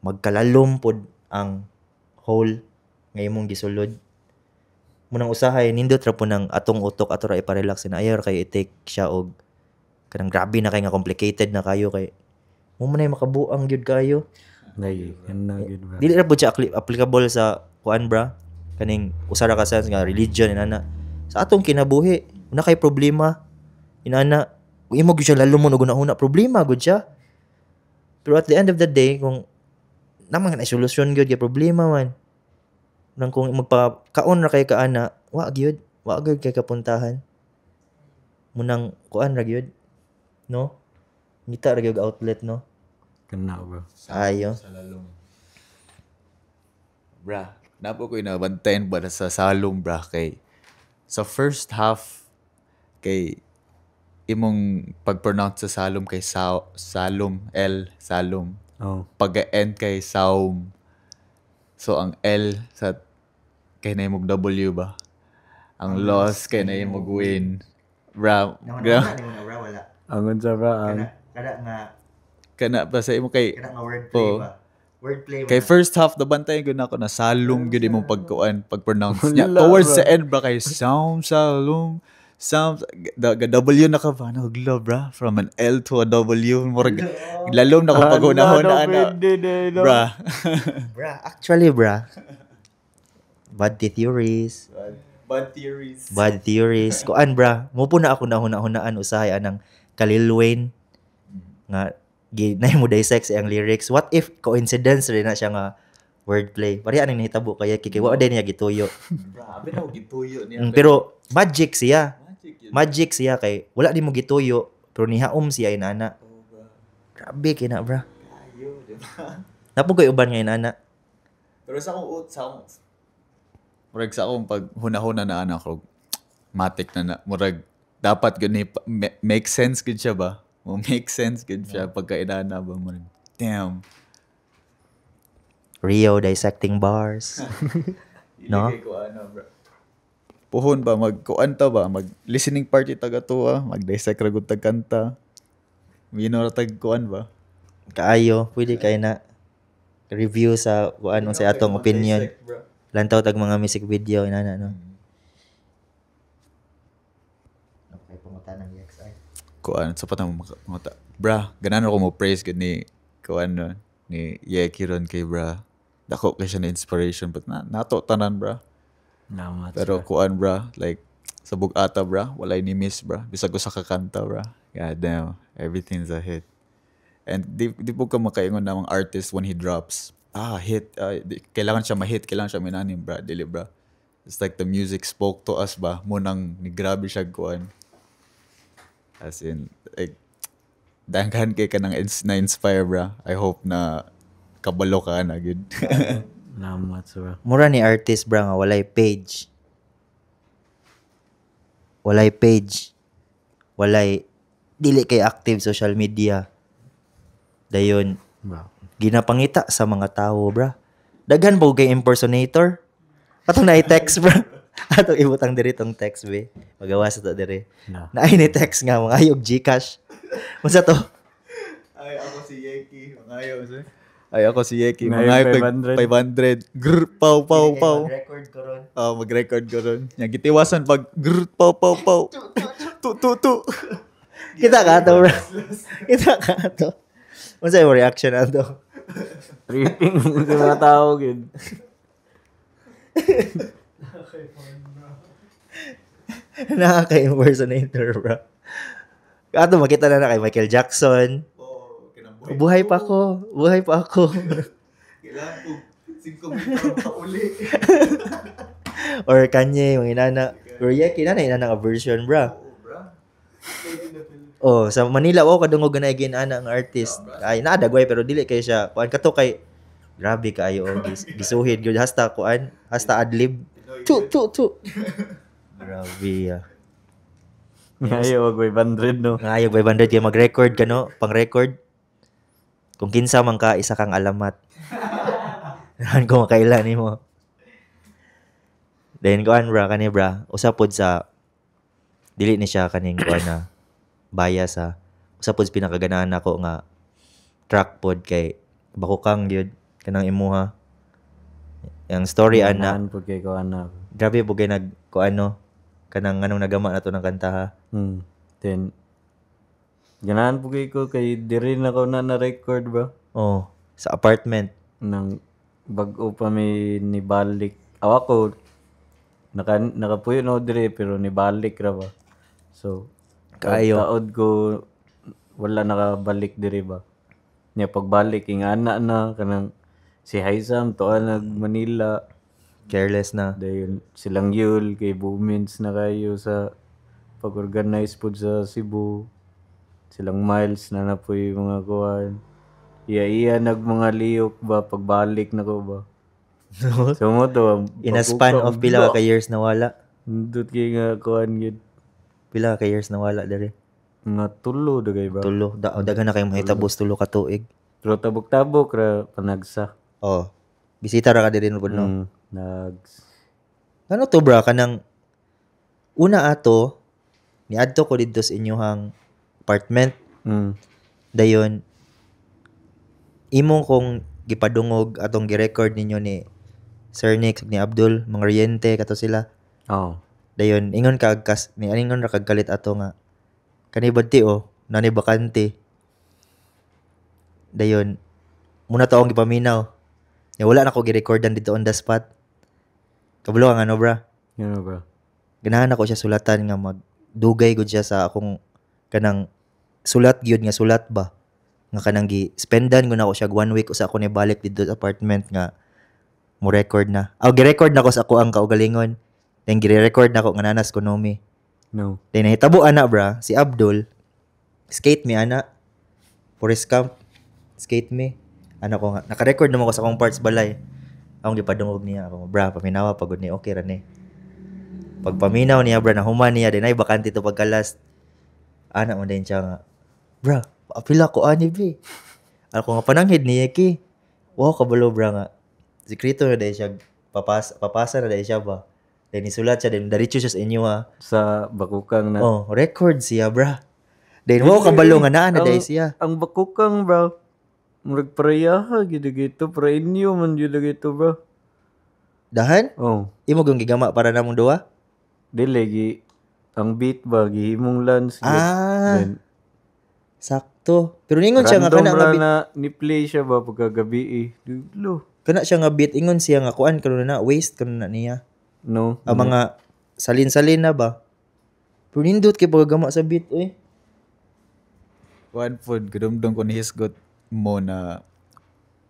magkalalom pod ang hole nga imong gisulod. Munang usahay nindot ra po ng atong utok, ato ra iparelax na ayaw ra kay i-take siya og kanang grabe na kay nga complicated na kayo kay mo man ay makabuang gyud kayo. Lagi. Yan na gyud, bro. Dili ra pud siya applicable sa kuan, bra, kaning usa ra ka sense nga religion inana. Sa atong kinabuhi, una kay problema inana, kung imo gyud siya lalumon og una-una, problema gud siya, pero at the end of the day, kung naman na solusyon gyud kay problema man nang kung magpa kaon ra kay kaana, wa gyud, wa gyud kay kapuntahan. Munang kuan ra gyud, no, ngita ra gyud outlet, no? Kana, bro. Ayo. Sa lalom. Bra, napo ko inabantayan ba sa salom, bra, kay sa first half kay imong pag-pronounce sa salom kay sa, salom L salom. Oh. Pag-end kay saum. So ang L sa kay na imong W ba? Ang loss kay na imong win. Bra, bra. Bra, wala. Ang unsa, bra, ang Kada nga Kana pa sa imo kay kada nga wordplay Oo. ba, wordplay. Kay first half nabantayan gud nako na salom gyud imong pagkuan, pag-pronounce niya. Wala, Towards bro. the end, bra, kay sound salom sound ga W na ka ba naglo, bra, from an L to a W, murag lalom na ko paghunahon na ana. Pwede na, no? Bra. Bra, actually, bra, bad theories. Bad theories. Bad theories. Kuan, bra, mo po na ako nahuna-hunaan usahay anang Kalil Wayne nga gi na mo dissect ang lyrics. What if coincidence rin na siya nga wordplay? Pareha nang nahitabo kaya kay wa din niya gituyo. Grabe na gituyo niya. Pero magic siya. Magic yun. Magic siya kay wala di mo gituyo pero nihaom siya inana. Oh, bra. Grabe kay na, bra. Ayo, di ba? Napugoy uban nga inana. Pero sa akong murag sa akong pag hunahuna na anak ko, matik na na murag dapat gud ni make sense gud siya ba? Mo make sense gud siya pagka inana ba, murag damn. Rio dissecting bars. No? Ilagay ko ano, bro. Puhon ba mag kuan ta ba, mag listening party taga tuwa, mag dissect ra gud tag kanta. Mino ra tag kuan ba? Kaayo, pwede kay na review sa kuan, unsay atong opinion. Dissect, bro. Lantaw tag mga music video inana, no. Okay, pungutan ng EXI. Kuan sa patang mga bra, ganan ako mo praise gud ni kuan, no, ni Yeki ron kay bra. Dako kay siya na inspiration, but na nato tanan, bra. Salamat. Pero kuan, bra, like sa bug-ata, bra, walay ni miss, bra. Bisag usa ka kanta, bra. God damn, everything's a hit. And di po ka makaingon na ang artist when he drops, hit, kailangan siya ma-hit, kailangan siya minanim, bra, dili, bra. It's like the music spoke to us ba, mo nang ni grabe siya kuan. As in, like, daghan kay ka nang na-inspire, bra. I hope na kabalo ka na, good. Salamat, bro. Mura ni artist, bra, nga walay page. Walay page. Walay dili kay active social media. Dayon Bro. Ginapangita sa mga tao, bra. Daghan po kay impersonator. Atong na text, bra. Atong ibutang diri tong text, be. Magawa sa to diri. Na. Naay ni text nga mga ayog GCash. Unsa to? Ay, ako si Yeki. Mangayo. Ay, ako si Yeki. Ngayon, Mangayo 500. 500. Grr, paw, paw, paw. Record ko ron. Oh, mag-record ko ron. Yang gitiwasan pag grr, paw, paw, paw. Tu, tu, tu. Kita ka to, bro. Kita ka to. Unsa imong reaction ato? Tripping sa mga tao, gid. Nakaka-impersonator, bro. Ato makita na na kay Michael Jackson. Oh, kinabuhi. Buhay pa ako. Buhay pa ako. Kailangan ko 5 minuto pa uli. Or Kanye, mga inana. Or Yeki, inana, inana nga version, bro. Oh, bra. Oh, sa Manila wow kadungog na ana ang artist. Ay naadagway pero dili kay siya. Kuan kato kay grabe kaayo oh, gisuhid gyud hasta kuan, hasta adlib. Tu tu tu. Grabe ah. Ngayon, wag 500, no? Ngayo 500 kay mag-record ka, no, pang-record. Kung kinsa man ka, isa kang alamat. Nahan ko makaila nimo. Then kuan, bra, kani, bra, usa pod sa dili ni siya kaning kuan na bias ha. Usa pod sa pinakaganahan nako nga track pod kay Bakukang gyud kanang imuha. Ang story ana, Ganahan po kay ko, anak. Grabe po kay nag kuano kanang anong nagama na to ng kanta ha. Then, ganahan po kay ko kay diri na ko na na-record ba? Oh, sa apartment. Nang bag-o pa may nibalik. Awa ko, nakapuyo na ako diri pero nibalik ra ba? So, Kaayo. taod ko, wala nakabalik diri ba? Nya pagbalik, ingana na, kanang si Haizam, tuwa nag Manila. Careless na. Dayon silang Yul, kay Boomins na kayo sa pag-organize po sa Cebu. Silang Miles na na po yung mga kuwan. Iya-iya nag mga liyok ba, pagbalik na ko ba. So mo to, In a span of pila ka years nawala? Ndot kay nga kuwan yun. Pila ka years nawala diri? Mga tulo dagay ba? Tulo. Da, oh, daghan na kay mahitabos tulo ka tuig. Pero tabok-tabok ra panagsa. Oh. Bisita ra ka diri no, no? Nags. Ano to, bra, kanang una ato niadto ko didto sa inyuhang apartment. Dayon imo kong gipadungog atong girecord ninyo ni Sir Nick ug ni Abdul, mga reyente kato sila. Oh. Dayon ingon ka kas ni ingon ra kag kalit ato nga kani badti oh, nani bakante. Dayon muna to akong gipaminaw. Ya wala na ko girecordan dito on the spot. Kabalo ang ano, bra. Yun na, bro. Ganahan ako siya sulatan nga magdugay gud siya sa akong kanang sulat gyud nga sulat ba nga kanang gi spendan gud nako siya one week usa ako ni balik didto sa apartment nga mo record na. Aw, gi-record na ko sa ako ang kaugalingon. Then gi-record na ko nga nanas kunomi. No. Then nahitabo ana, bra, si Abdul skate mi ana. Forest Camp skate mi. Ano ko nga naka-record naman ko sa akong parts balay. Akong gipadungog niya ako, bra, paminawa pagod ni, okay ra ni. Pagpaminaw niya, bra, nahuman niya din ay bakante to pagka-last. Ana mo din siya nga, bra, apila ko ani bi. Ako nga pananghid ni Yeki. Wow, kabalo, bra, nga. Sekreto na dahil siya, papasa na dahil siya ba. Then isulat siya, then diretso siya sa inyo ha. Sa Bakukang na. Oh, record siya, bra. Then wow, kabalo nga naa na dahil siya. Ang Bakukang, bro. Murag pareha gitu gitu, para inyo man gitu gitu, bro. Dahan? Oh, Imo gyung gigama para namong duwa? Dili gi ang beat ba gihimong lans gyud. Ah, Then, sakto. Pero ningon siya nga random kana ra nga na ni play siya ba pagkagabi eh. Dulo. Kana siya nga beat, ingon siya nga kuan karon na, waste karon na niya. No. Ang mga salin-salin na ba? Pero nindot kay pagkagama sa beat, oy. Kuan pod, kadumdum ko ni hisgot mo na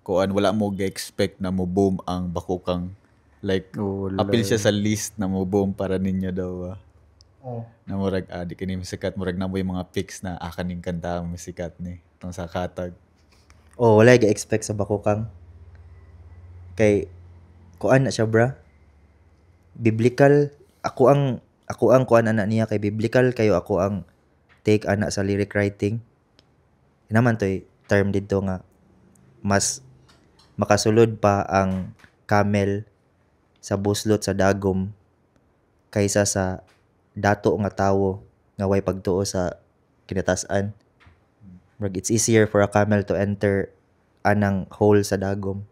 kuan, wala mo ga-expect na mo boom ang Bakukang, like Oh, wala. apil siya sa list na mo boom para ninyo daw ba. Oh. Na murag di kini sikat, murag na mo yung mga pics na kaning kanta mo sikat ni tong sa katag. Oh, wala ga-expect sa Bakukang. Kay kuan na siya, bra. Biblical ako ang kuan ana niya kay biblical kayo ako ang take ana sa lyric writing. Naman to'y term dito nga mas makasulod pa ang camel sa buslot sa dagom kaysa sa dato nga tawo nga way pagtuo sa kinatasan. Murag it's easier for a camel to enter anang hole sa dagom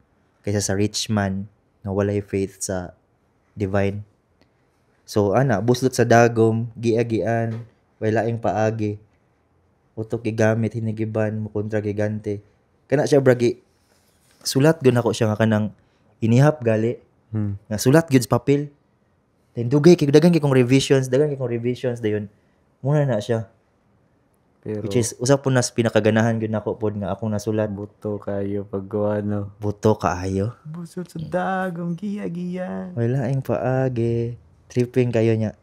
kaysa sa rich man nga walay faith sa divine. So ana, buslot sa dagom, gia-gian, way laing paagi. Utok gigamit hinigiban mo kontra gigante. Kana siya, bragi sulat gyud nako siya nga kanang inihap gali nga sulat gyud sa papel. Then dugay kay dagan kay kong revisions, dagan kay kong revisions, dayon muna na siya. Pero Which is usa po nas pinakaganahan gyud nako pod nga akong nasulat. Buto kayo paggawa, no. Buto kaayo. Busot sa dagom, giya-giya. Wala ing paagi. Tripping kayo niya.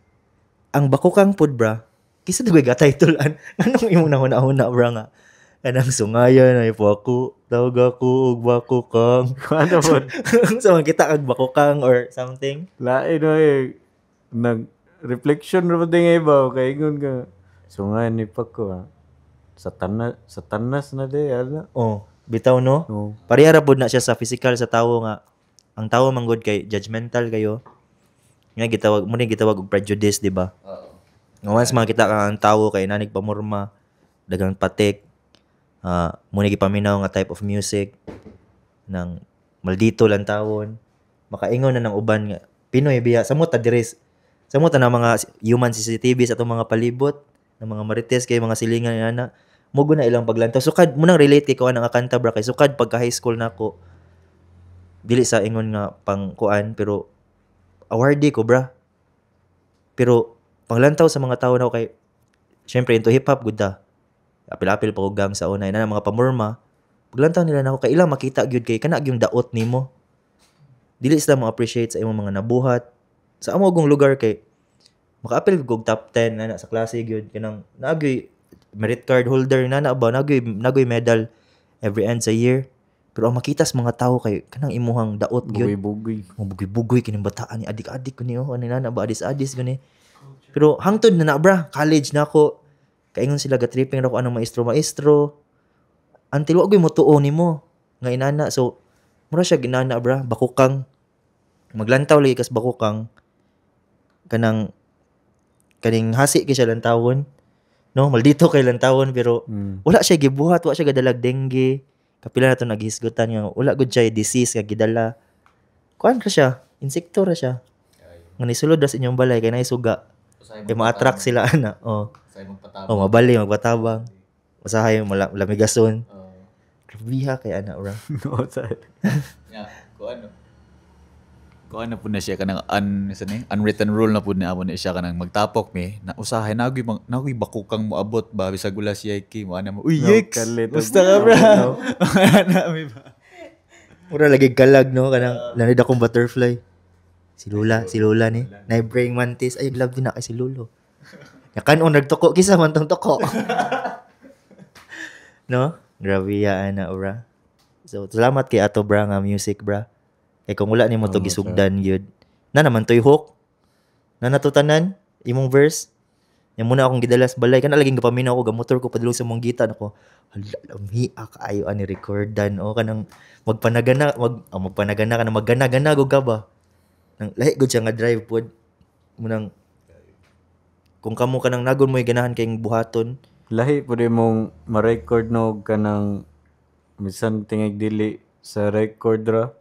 Ang Bakukang pod, bra. Kisa dugay ga title an. Anong imong nahuna-huna, bra, nga kanang sungayan ay po ako, tawag ako og bakukang? Ano po? So kita kag bakukang or something. Lain no eh. Nag reflection ra ba din nga iba kay ingon ka. So nga ni pa ko ah. Sa tanas na di ala. Oh, bitaw, no? No. Pareha ra pod na siya sa physical sa tawo nga ang tawo manggod kay judgmental kayo. Nga gitawag mo ni gitawag og prejudice, di ba? Nga once makita ka ang tawo kay nanig pamurma, dagang patik, mo ni gipaminaw nga type of music nang maldito lang tawon, makaingon na ng uban nga Pinoy biya samot ta diri, samot ta na mga human CCTV sa atong mga palibot ng mga marites kay mga silingan nga na mo na ilang paglantaw. Sukad mo nang relate kay kuan ang kanta, bra, kay sukad pagka high school nako, dili sa ingon nga pang kuan, pero awardee ko, bra, pero panglantaw sa mga tao na kay syempre into hip hop gud ta, apil-apil pa og gang sa una na mga pamurma, paglantaw nila nako kay ilang makita gyud kay kana gyung daot nimo, dili sila mo appreciate sa imong mga nabuhat sa amo gong lugar kay makaapil og top 10 na sa klase gyud, kanang naagyoy merit card holder na na ba, nagoy medal every end sa year, pero ang makita sa mga tao kay kanang imuhang daot gyud. Bugoy-bugoy. Mo bugoy-bugoy kining bataan ni adik-adik ko ni, oh, ano na ba, adis-adis ko ni. Pero hangtod na na, bra, college na ako, kaingon sila ga tripping ra ko anong maestro-maestro until wa gyud mo tuo nimo nga inana. So mura siya ginana, bra, bakukang. Maglantaw lagi kas bakukang, kanang kaning hasi kay siya lantawon, no, maldito kay lantawon, pero wala siya gibuhat, wa siya gadalag dengue. Kapila na to naghisgutan nga wala gud siya disease nga gidala. Kuan ra siya, insekto ra siya nga nisulod ra sa inyong balay kay naay suga kay ma-attract sila ana, oh. Oh, mabali magpatabang, usahay lamigason. Grabiha kay ana, bra. No, sa Yeah, kung ano po na siya kanang sa ni unwritten rule na po ni amo ni siya kanang magtapok mi na usahay nagoy bakukang moabot ba bisag wala siya ki mo ana mo, "Uy, No, Yeks, kalit. musta ka, bra?" No. Ana mi ba. Mura lagi kalag, no, kanang lanid akong butterfly. Si Lula, si Lula ni. Nay praying mantis, ay love din na kay si Lulo. Ya kanon nagtuko kisa man tong tuko. No? Grabe ya ana, bra. So salamat kay ato, bra, nga music, bra. Kay kung wala nimo to gisugdan gyud. Na naman toy hook. Na natutanan imong verse. Yan muna akong gidala sa balay. Kana laging gapaminaw ko, gamotor ko padulong sa mong gitan ako. Hala, lamia kaayo ani recordan. O kanang magpanagana, magpanagana ka na maggana-gana gud ka ba. Nang lahi gud siya nga drive pod. Munang kung kamo kanang nagon mo ganahan kayong buhaton. Lahi po mong ma-record no kanang minsan tingig dili sa record ra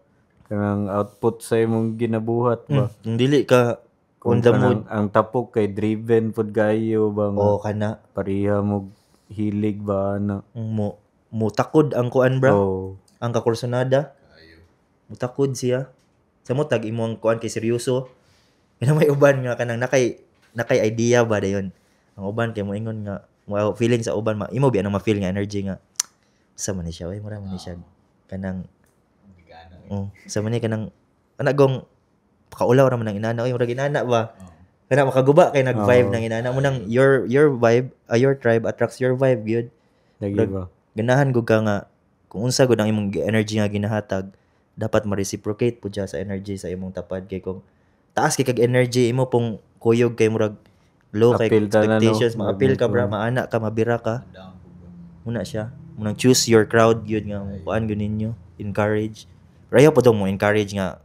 kanang output sa imong ginabuhat ba. Kung dili ka Kung on the mood. kanang, ang tapok kay driven pud kayo ba nga O kana pareha mo hilig ba ana. mo mo takod ang kuan, bra. Oh. Ang kakursunada. Mutakod siya. Sa mo tag imong kuan kay seryoso. Kaya may uban nga kanang nakay idea ba dayon. Ang uban kay moingon nga mo feeling sa uban ma imo biya nang ma-feel nga energy nga sa man ni siya, oy, mura man ni siya kanang, oh, sa man ni kanang anak gong pakaulaw ra man ang inana, oy, murag inana ba kana makaguba kay nag-vibe Oo. Ng inana mo nang your vibe, your tribe attracts your vibe gyud. Lagi ba? Ganahan gud ka nga kung unsa gud ang imong energy nga ginahatag, dapat ma-reciprocate pud siya sa energy sa imong tapad, kay kung taas kay kag energy, imo pong kuyog kay murag low kay Appeal tanan, no? expectations, ma-appeal ka, bra, Murag maana ka, mabira ka muna siya. Munang choose your crowd gyud nga kuan gyud ninyo, encourage. Pero ayaw po mo encourage nga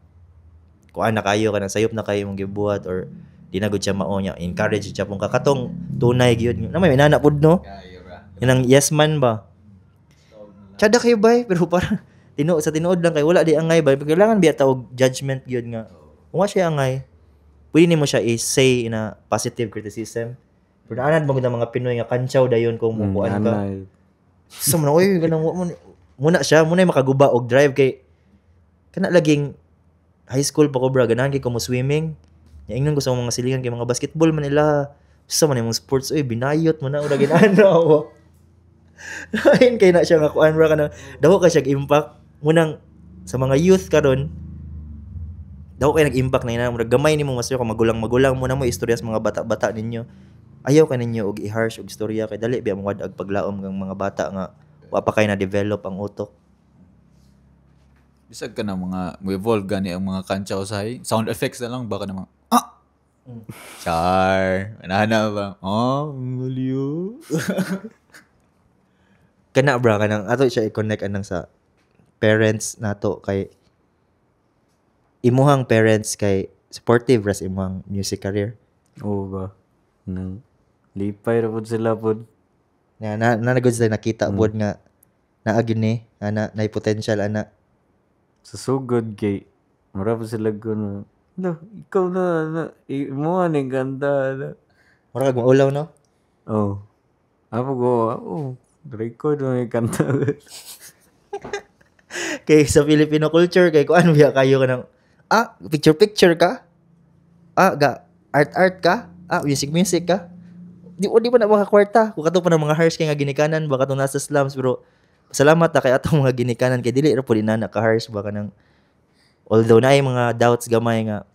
kuan na kayo, kanang sayop na kayo imong gibuhat or di na gud siya mao niya, encourage siya pong kakatong tunay gyud na may inana pud, no? Yan ang yes man ba. Tsada kayo bay, pero para tinuod sa tinuod lang kay wala di angay ba. Kailangan biya tawag judgment gyud nga kung wa siya angay, pwede nimo siya i-say in a positive criticism. Pero naanad mo gud ang mga Pinoy nga kantsaw dayon kung mukuan ka. Anay. Sa mo na, oy, ganang wa mo muna siya, muna yung makaguba og drive kay kana laging high school pa ko, bra, ganahan kay ko mo swimming. Nya ingnon ko sa mga silingan kay mga basketball man nila. Sa man imong sports, oy, binayot mo na ura ginana ako. Ayun kay na siya nga kuan, bra, kanang daw kay siya impact munang sa mga youth karon, daw kay nag-impact na ina, murag gamay nimo mas kung magulang-magulang mo na mo istorya sa mga bata-bata ninyo. Ayaw ka ninyo og i-harsh og istorya kay dali biya mo wad-ag paglaom ng mga bata nga wa pa kay na develop ang utok. Bisag ka na mga mo-evolve gani ang mga kantsaw sa sound effects na lang baka na mga ah char manana ba, oh, maliw. Kana, bra, kanang ato siya i-connect anang sa parents nato, kay imuhang parents kay supportive ras imuhang music career? Oo ba? Nang lipay ra pud sila pud. Na na, na, na gud sila nakita pod nga naa gyud ni ana, nay potential ana. Sa sugod kay mura pa sila ko na, "Lo, ikaw na, na imo ni ganda na." Mura kag maulaw, no? Oh. Ako go, oh, record mo yung kanta. Kay sa Filipino culture kay kuan biya kayo kanang picture picture ka, ga art art ka, music music ka, di pa na makakwarta kung kato pa ng mga harsh kay nga ginikanan ba katong nasa slums. Pero salamat ta kay atong mga ginikanan kay dili ra pud inana ka harsh ba kanang, although naay mga doubts gamay nga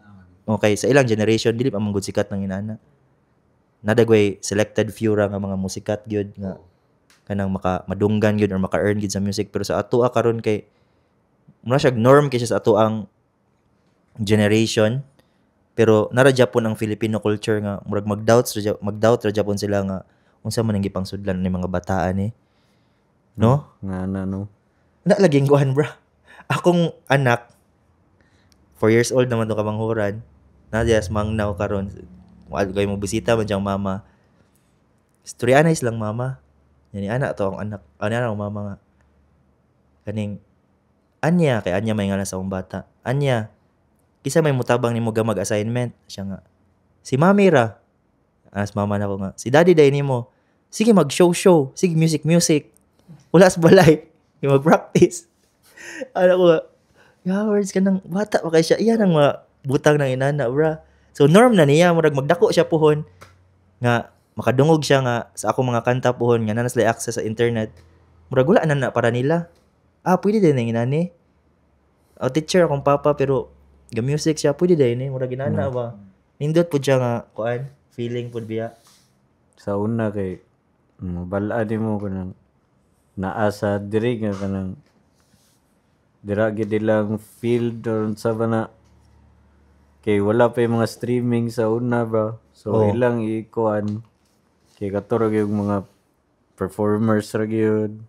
okay sa ilang generation dili pa man gud sikat ng inana, nadagway selected few ra nga mga musikat gyud nga kanang maka madunggan gyud or maka-earn gyud sa music. Pero sa atoa karon kay mura siya norm kay siya sa ato ang generation, pero nara japon ang Filipino culture nga murag mag-doubt ra japon sila nga unsa man ang gipangsudlan ni mga bataan eh, no? Nga na, no? Na laging kuan, bra, akong anak 4 years old naman to kamanghuran na dias mangnaw karon. Wa kay mo bisita man siyang mama, istorya na lang mama yani anak to ang anak ano ang mama nga kaning Anya, kay Anya may ngalan sa akong bata. "Anya, kisa may mutabang nimo ga mag-assignment?" Siya nga, "Si mami ra." As mama na ko nga, "Si daddy day nimo. Sige mag-show show, sige music music. Wala sa balay, yung mag-practice." Ano ko, yeah, words ka ng bata pa kay siya. Iyan ang mga butang ng inana, bra. So norm na niya, murag magdako siya puhon nga makadungog siya nga sa akong mga kanta puhon nga naa sila access sa internet. Murag wala na na para nila. Ah, pwede din ang inani. Oh, teacher akong papa pero ga music siya, pwede din eh. Murag inana ba. Nindot pud siya nga kuan, feeling pud biya. Sa una kay mabal-an nimo kanang naa sa diri nga kanang dira gid ilang field or unsa ba na kay wala pa yung mga streaming sa una ba, so ilang ikuan kay kato ra gyud mga performers ra gyud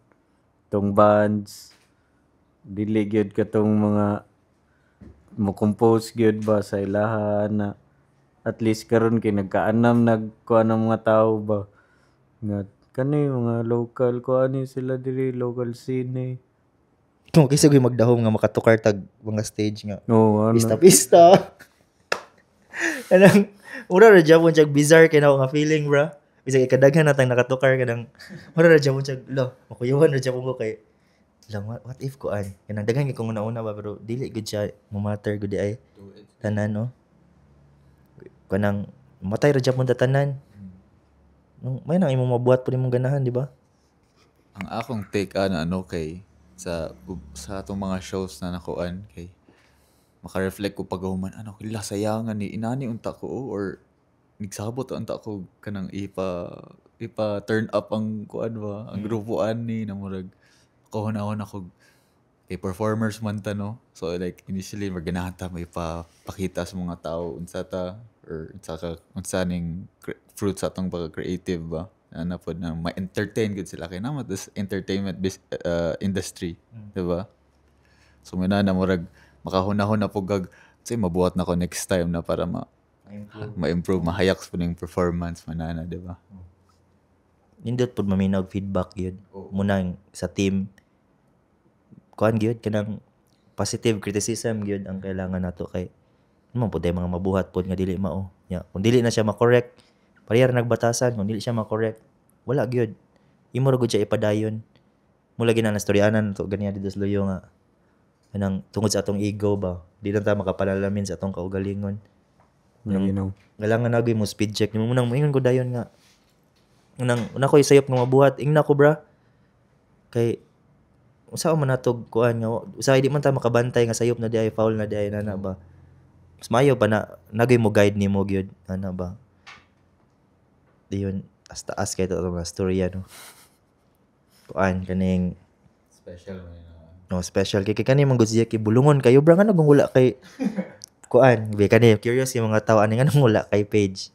tong bands, dili gyud katong mga mo compose gyud ba sa ilaha na. At least karon kay nagkaanam nagkuan ang mga tao ba nga kani mga local kuan ni sila diri, local scene eh. Kung kaysa gyud magdahom nga makatukar tag mga stage nga Oh, ano. Pista pista. Kanang mura ra japon siya bizarre kay nako nga feeling, bra. Bisag ikadaghan natang nakatukar, kanang mura ra japon siya lo, makuyawan ra japon ko kay Lang what if kuan? Kanang daghan kay kung una-una ba, pero dili gud siya mo matter gud ay tanan, no. Kanang matay ra gyapon ta tanan. Nung may nang imong mabuhat pud imong ganahan, di ba? Ang akong take ana, ano, kay sa atong mga shows na nakuan, kay maka-reflect ko paghuman, ano, hala, sayangan ni inani unta ko, oh, or nagsabot unta ko kanang ipa turn up ang kuan ba, ang grupo ani na murag kahuna-huna ko kay performers man ta, no? So like initially maganahan ta may pakita sa mga tao unsa ta or unsa ka unsa ning fruit sa atong pagka-creative ba, ana pod na ma-entertain gud sila kay naa man this entertainment industry, di ba? So may na murag makahuna-huna po gag say mabuhat na ko next time na para ma ma-improve, mahayak po ning performance manana, di ba? Nindot pud maminaw og feedback gyud. Munang sa team kuan gyud, kanang positive criticism gyud ang kailangan nato kay man pud mga mabuhat pud nga dili mao. Ya, kung dili na siya ma-correct, pareha ra nagbatasan, kung dili siya ma-correct, wala gyud. Imo ra gud siya ipadayon. Mula gina na istoryanan to ganiya dito sa Luyo nga kanang tungod sa atong ego ba, di lang ta makapanalamin sa atong kaugalingon. Lagi, no. Kailangan na mo speed check nimo munang moingon ko dayon nga unang una ko isayop nga mabuhat ingna ko, bra, kay usa man natog kuan nga usahay di man ta makabantay nga sayop na di ay, foul na di ay, nana ba. Mas maayo pa na nagoy mo guide nimo gyud ana ba. Diyon as taas kay to mga storya, no, kuan kaning Special man yun. No, special kay kani man gud siya kay bulungon kayo, bra, ngano kung wala kay kuan bi kani curious yung mga tao ani, nganong wala kay page?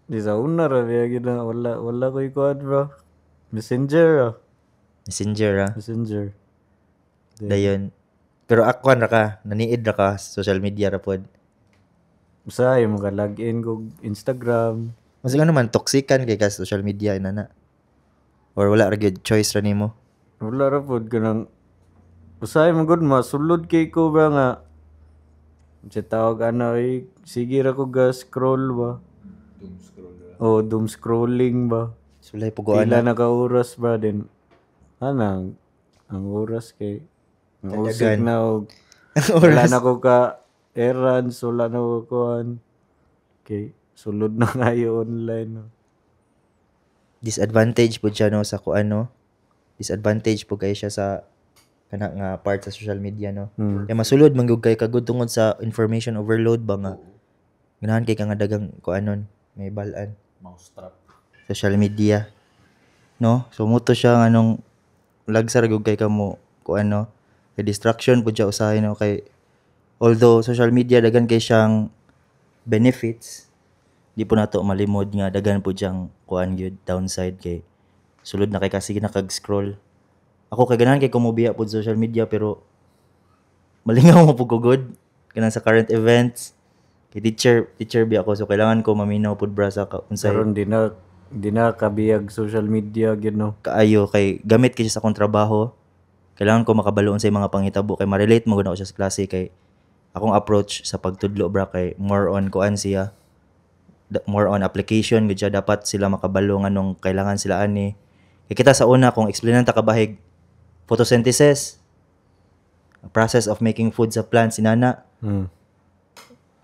Di sa una ra biya gid na wala wala ko'y kuan, bro. Messenger ah. Messenger ah. Messenger. Dayon pero akuan ra ka, naniid ra ka sa social media ra pod? Usahay mo ka login kog Instagram. Mas ano man, toxican kay ka sa social media inana or wala ra gyud, choice ra nimo? Wala ra pod, kanang usahay mo gud masulod kay ko ba nga sa tawag ana eh, sige ra ko ga scroll ba. Doom scroll ra. Oh, doom scrolling ba. Sulay puguan. Pila na ka oras ba din. Ana ang oras kay ang usig na og wala na ko ka errands, wala na ko kuan. Kay sulod na kayo online, no. Disadvantage po siya, no, sa kuan, no. Disadvantage po kay siya sa kana nga part sa social media, no. Kaya masulod man gyud kay kagud tungod sa information overload ba nga ganahan kay ka nga dagang kuanon may balaan. Mouse trap. Social media, no. So muto siya nga nung lagsa ra gyud kay kamo kuan, no, kay distraction pud siya usahay, no, kay although social media daghan kay siyang benefits, di po nato malimod nga daghan pud siyang kuan gyud, downside, kay sulod na kay kasi na kag scroll. Ako kay ganahan kay kumubiya pud social media, pero malingaw mo pud ko gud kanang sa current events kay teacher teacher biya ako, so kailangan ko maminaw pud, bra, sa unsay Karon di na kabiyag social media gyud, no. Kaayo kay gamit kay siya sa akong trabaho. Kailangan ko makabalo sa mga panghitabo kay ma-relate mo gud ako siya sa klase, kay akong approach sa pagtudlo, bra, kay more on kuan siya, more on application gud siya. Dapat sila makabalo nganong kailangan sila ani. Kay kita sa una kung explainan ta kabahig photosynthesis, a process of making food sa plants inana,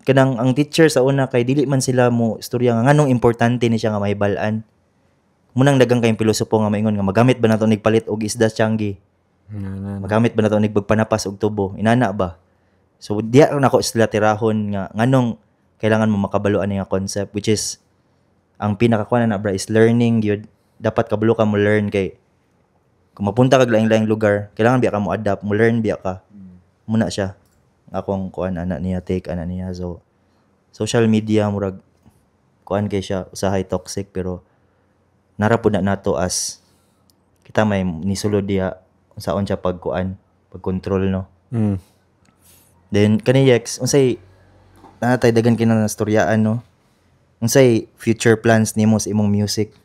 kanang ang teacher sa una kay dili man sila mo istorya nga nganong importante ni siya nga mahibal-an. Munang dagang kayong pilosopo nga maingon nga magamit ba nato nigpalit og isda sa tiangge? Na, na, na. Magamit ba nato nig pagpanapas og tubo? Inana ba? So diya nako sila tirahon nga nganong kailangan mo makabalo ani nga concept, which is ang pinakakuan na, bra, is learning gyud. Dapat kabalo ka mo learn kay kung mapunta kag laing-laing lugar, kailangan biya ka mo adapt, mo learn biya ka. Muna siya akong kuan ana niya, take ana niya. So social media murag kuan kay siya usahay, toxic, pero nara pud na nato as kita may nisulod diha unsaon siya pagkuan, pag-control, no. Then kani Yex, unsay natay dagan kina na storyaan, no? Unsay future plans nimo sa imong music?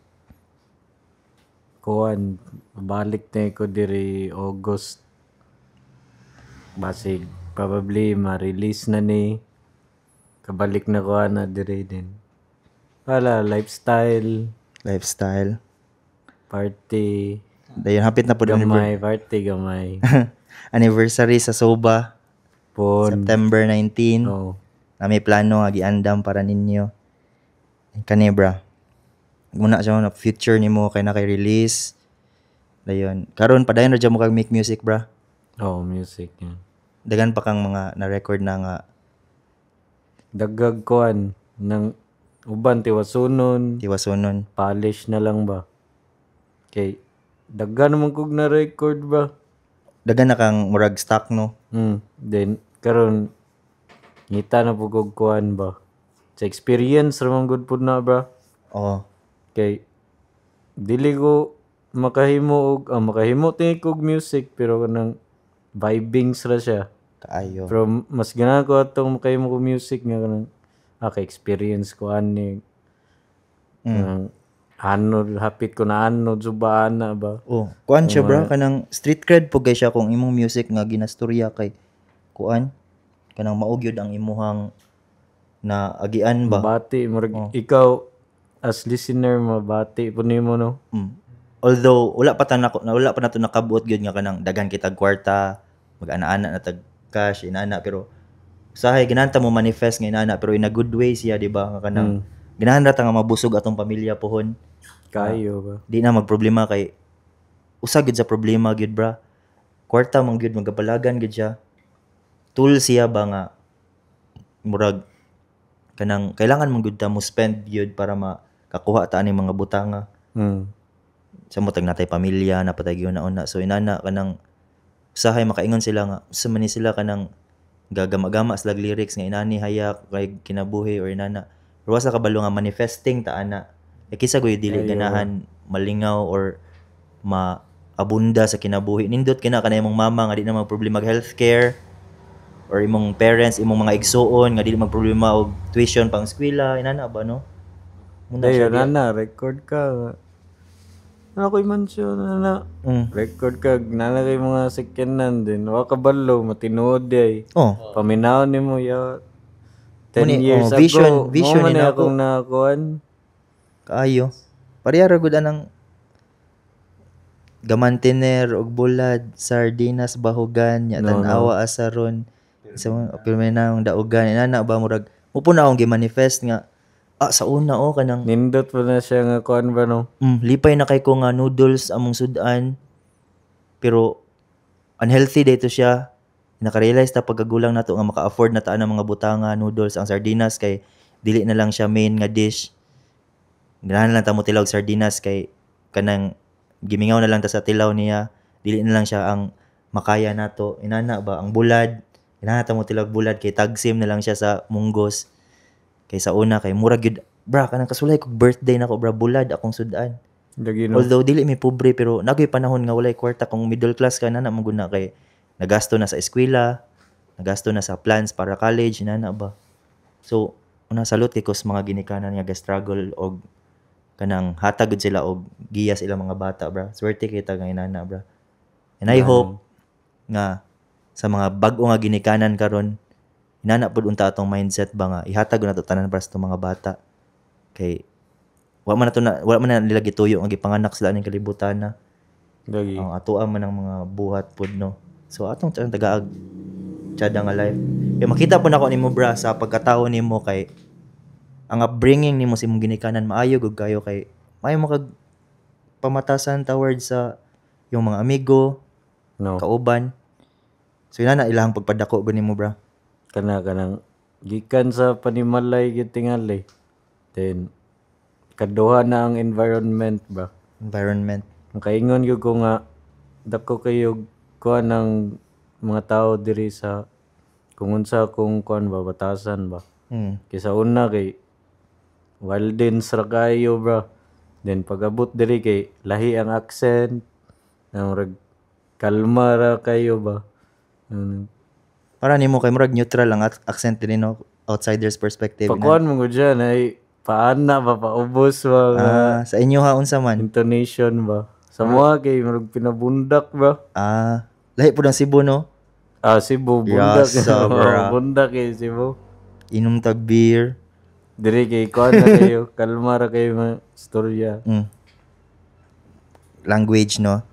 Kuan, balik na ko diri August. Basig probably ma-release na ni. Kabalik na ko ana diri din. Wala, lifestyle, Lifestyle. Party. Dayon hapit na pod Gamay, party gamay. anniversary sa Soba. Pon. September 19. Oh. Na may plano nga giandam para ninyo. Kani, bra. Muna siya na future nimo kay na kay release. Dayon karon padayon ra jud mo kag make music, bra. Oh, music yan. Dagan pa kang mga na-record na nga? Dagag kuan ng uban tiwasunon, Tiwasunon. Polish na lang ba. Kay daghan naman kog na record ba. Dagan na kang murag stock, no? Then karon ngita na po kog kuan ba. Sa experience ra man gud pud na, bra. Oh. Kay dili ko makahimo og makahimo tingi kog music pero kanang vibings ra siya. Kaayo. Pero mas ganahan ko atong makahimo ko music nga kanang kay experience ko ani. Kanang anod hapit ko na anod suba ana ba. Oh, kuan siya, bra, kanang street cred po kay siya kung imong music nga ginastorya kay kuan kanang mao gyud ang imuhang na agian ba. Bati murag ikaw as listener mabati po nimo, no. Although wala pa ta nako na wala pa nato nakabuot gyud nga kanang daghan kitag kwarta, mag-ana-ana na tag cash inana, pero usahay ganahan ta mo manifest nga inana, pero in a good way siya, di ba, nga kanang ganahan ra ta nga mabusog atong pamilya pohon. Kayo ba. Di na magproblema kay usa gyud sa problema gyud, bra, kwarta man gyud, magapalagan gyud siya, tool siya ba nga murag kanang kailangan man gyud ta mo spend gyud para makakuha ta ani mga butanga sa mo tag natay pamilya na patay gyud na una. So inana kanang usahay makaingon sila nga sa man ni sila kanang gagama-gama sila lyrics nga inani hayak kay kinabuhi or inana, pero wa sa kabalo nga manifesting ta ana eh, kisa gyud dili ganahan malingaw or maabunda sa kinabuhi. Nindot kina kanay imong mama nga di na magproblema og healthcare or imong parents, imong mga igsuon nga dili magproblema og tuition pang eskwela, inana ba, no? Muna siya. Dayon na record ka. Ano ko'y mansyon na na. Record ka, nana kay mga second hand din. Wa ka balo, matinuod di ay. Paminaw nimo ya 10 Muni, years oh, ago. vision Mao man ni ni nako. akong nakakuan. Kaayo. Pareha ra gud anang gamantiner og bulad, sardinas bahugan, nya No, no. tan-awa asaron. Sa mga pirmi na ang daugan, inana ba, murag mo po na akong gi-manifest nga sa una, oh, kanang Nindot po na siya nga kuan ba, no? Lipay na kay ko nga noodles among sudan. Pero unhealthy dito siya. Naka-realize ta pagkagulang nato nga maka-afford na ta ng mga butanga, noodles, ang sardinas kay dili na lang siya main nga dish. Ganahan lang ta mo tilaw og sardinas kay kanang gimingaw na lang ta sa tilaw niya. Dili na lang siya ang makaya nato. Inana ba ang bulad? Ganahan ta mo tilaw og bulad kay tagsim na lang siya sa munggos. Kay sa una kay mura gyud, bra, kanang kasulay kog birthday nako, bra, bulad akong sudan. Lagi, no. Although dili mi pobre pero nagoy panahon nga walay kwarta, kung middle class ka na na maguna kay nagasto na sa eskwela, nagasto na sa plans para college, inana ba. So una salute kay ko sa mga ginikanan nga ga-struggle og kanang hatag gud sila og giya sa ilang mga bata, bra. Swerte kita nga inana, bra. And I hope nga sa mga bag-o nga ginikanan karon inana pud unta atong mindset ba nga ihatag na to tanan para sa atong mga bata. Kay wa man na nila gituyo nga gipanganak sila ning kalibutan na. Lagi. Ang atoa man ang mga buhat pud, no. So atong tiyang tagaag tsada nga life. Kay makita po nako nimo, bra, sa pagkatao nimo kay ang upbringing nimo sa imong ginikanan maayo gud kayo kay maayo mo kag pamatasan towards sa yung mga amigo, No. kauban. So ina na ilang pagpadako gud nimo, bra. Kana kanang gikan sa panimalay gyud tingali. Then kaduha na ang environment ba. Environment. Makaingon gyud ko nga dako kayo kuan ng mga tao diri sa kung unsa kung kuan ba, batasan ba. Kay sa una kay wildens ra kayo, bra. Then pag-abot diri kay lahi ang accent, ang rag kalma ra kayo ba. Para nimo kay murag neutral ang accent din, no, outsider's perspective. Pagkuan mo ko dyan ay paana ba, paubos ba nga Ah, sa inyo ha, unsa man? Intonation ba. Sa mga kay murag pinabundak ba. Ah, lahi pud ang Cebu, no? Ah, Cebu bundak. Yasa, bra. Bundak kay Cebu. Inom tag beer. Diri kay kuan na kayo, kalma ra kayo mga storya. Language, no?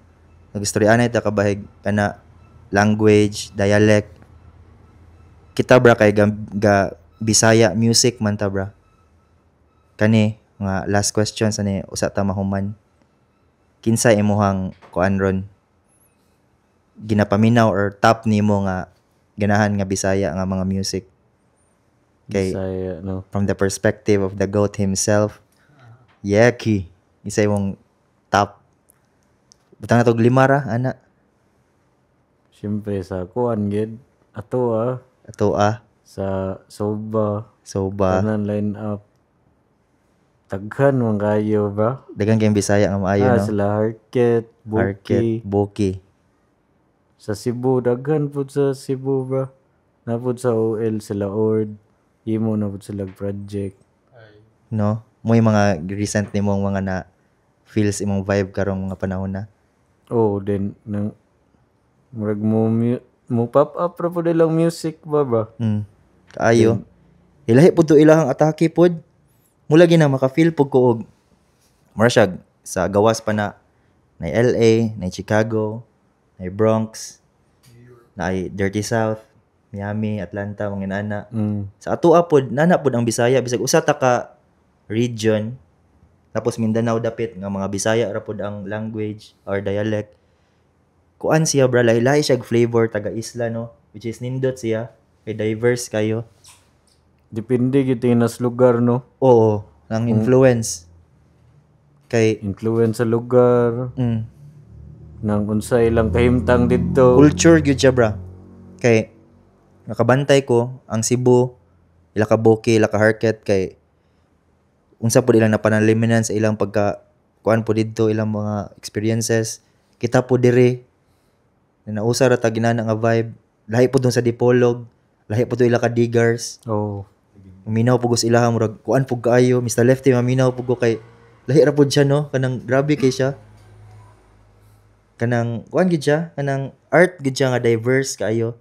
Nagistoryaanay ta kabahig kana language, dialect. Kita bra kay ga Bisaya music man ta, bra. Kani nga last question sa ni usa ta mahuman. Kinsa imuhang kuan ron ginapaminaw or top nimo nga ganahan nga Bisaya nga mga music? Kay Bisaya, no? from the perspective of the GOAT himself, Yeki, isa imong top. Butang na tog lima ra, ana. Siyempre sa kuan gid. Ato ah. Ato ah. Sa Soba. Soba. Tanan line up. Daghan man kayo ba? Daghang kayong Bisaya nga maayo, no? Sila Harket, Buki. Harket, Buki. Sa Cebu, daghan pud sa Cebu ba? Napud sa OL sila Ord. Imo na pud sila project. No? Mo yung mga recent nimong mga na feels imong vibe karong mga panahon na. Oh, then nang murag mo pop up ra pud ilang music ba ba? Kaayo. Ilahi pud to ilahang atake pud. Mula gina maka-feel pud ko og mura siya sa gawas pa na na LA, na Chicago, na Bronx, na Dirty South, Miami, Atlanta, mga inana. Sa atoa pod, nana pod ang Bisaya bisag usa ta ka region, tapos Mindanao dapit nga mga Bisaya ra pod ang language or dialect. Kuan siya bra, lahi-lahi siya og flavor taga isla, no, which is nindot siya kay diverse kayo. Depende gyud tingin sa lugar, no? Oo, ang influence kay Influence sa lugar, nang unsa ilang kahimtang didto. Culture gyud siya bra. Kay nakabantay ko ang Cebu, ila ka Boki, ila ka Harket, kay unsa pud ilang napanaliminan sa ilang pagka kuan po didto, ilang mga experiences. Kita po dire na nausa ra ta ginana nga vibe. Lahi po dun sa Dipolog, lahi po to ila ka Diggers. Maminaw po sa ilaha, murag kuan pug kaayo Mr. Lefty, maminaw po ko kay lahi ra pud siya, no? Kanang grabe kay siya, kanang kuan gid siya, kanang art gid siya nga diverse kaayo,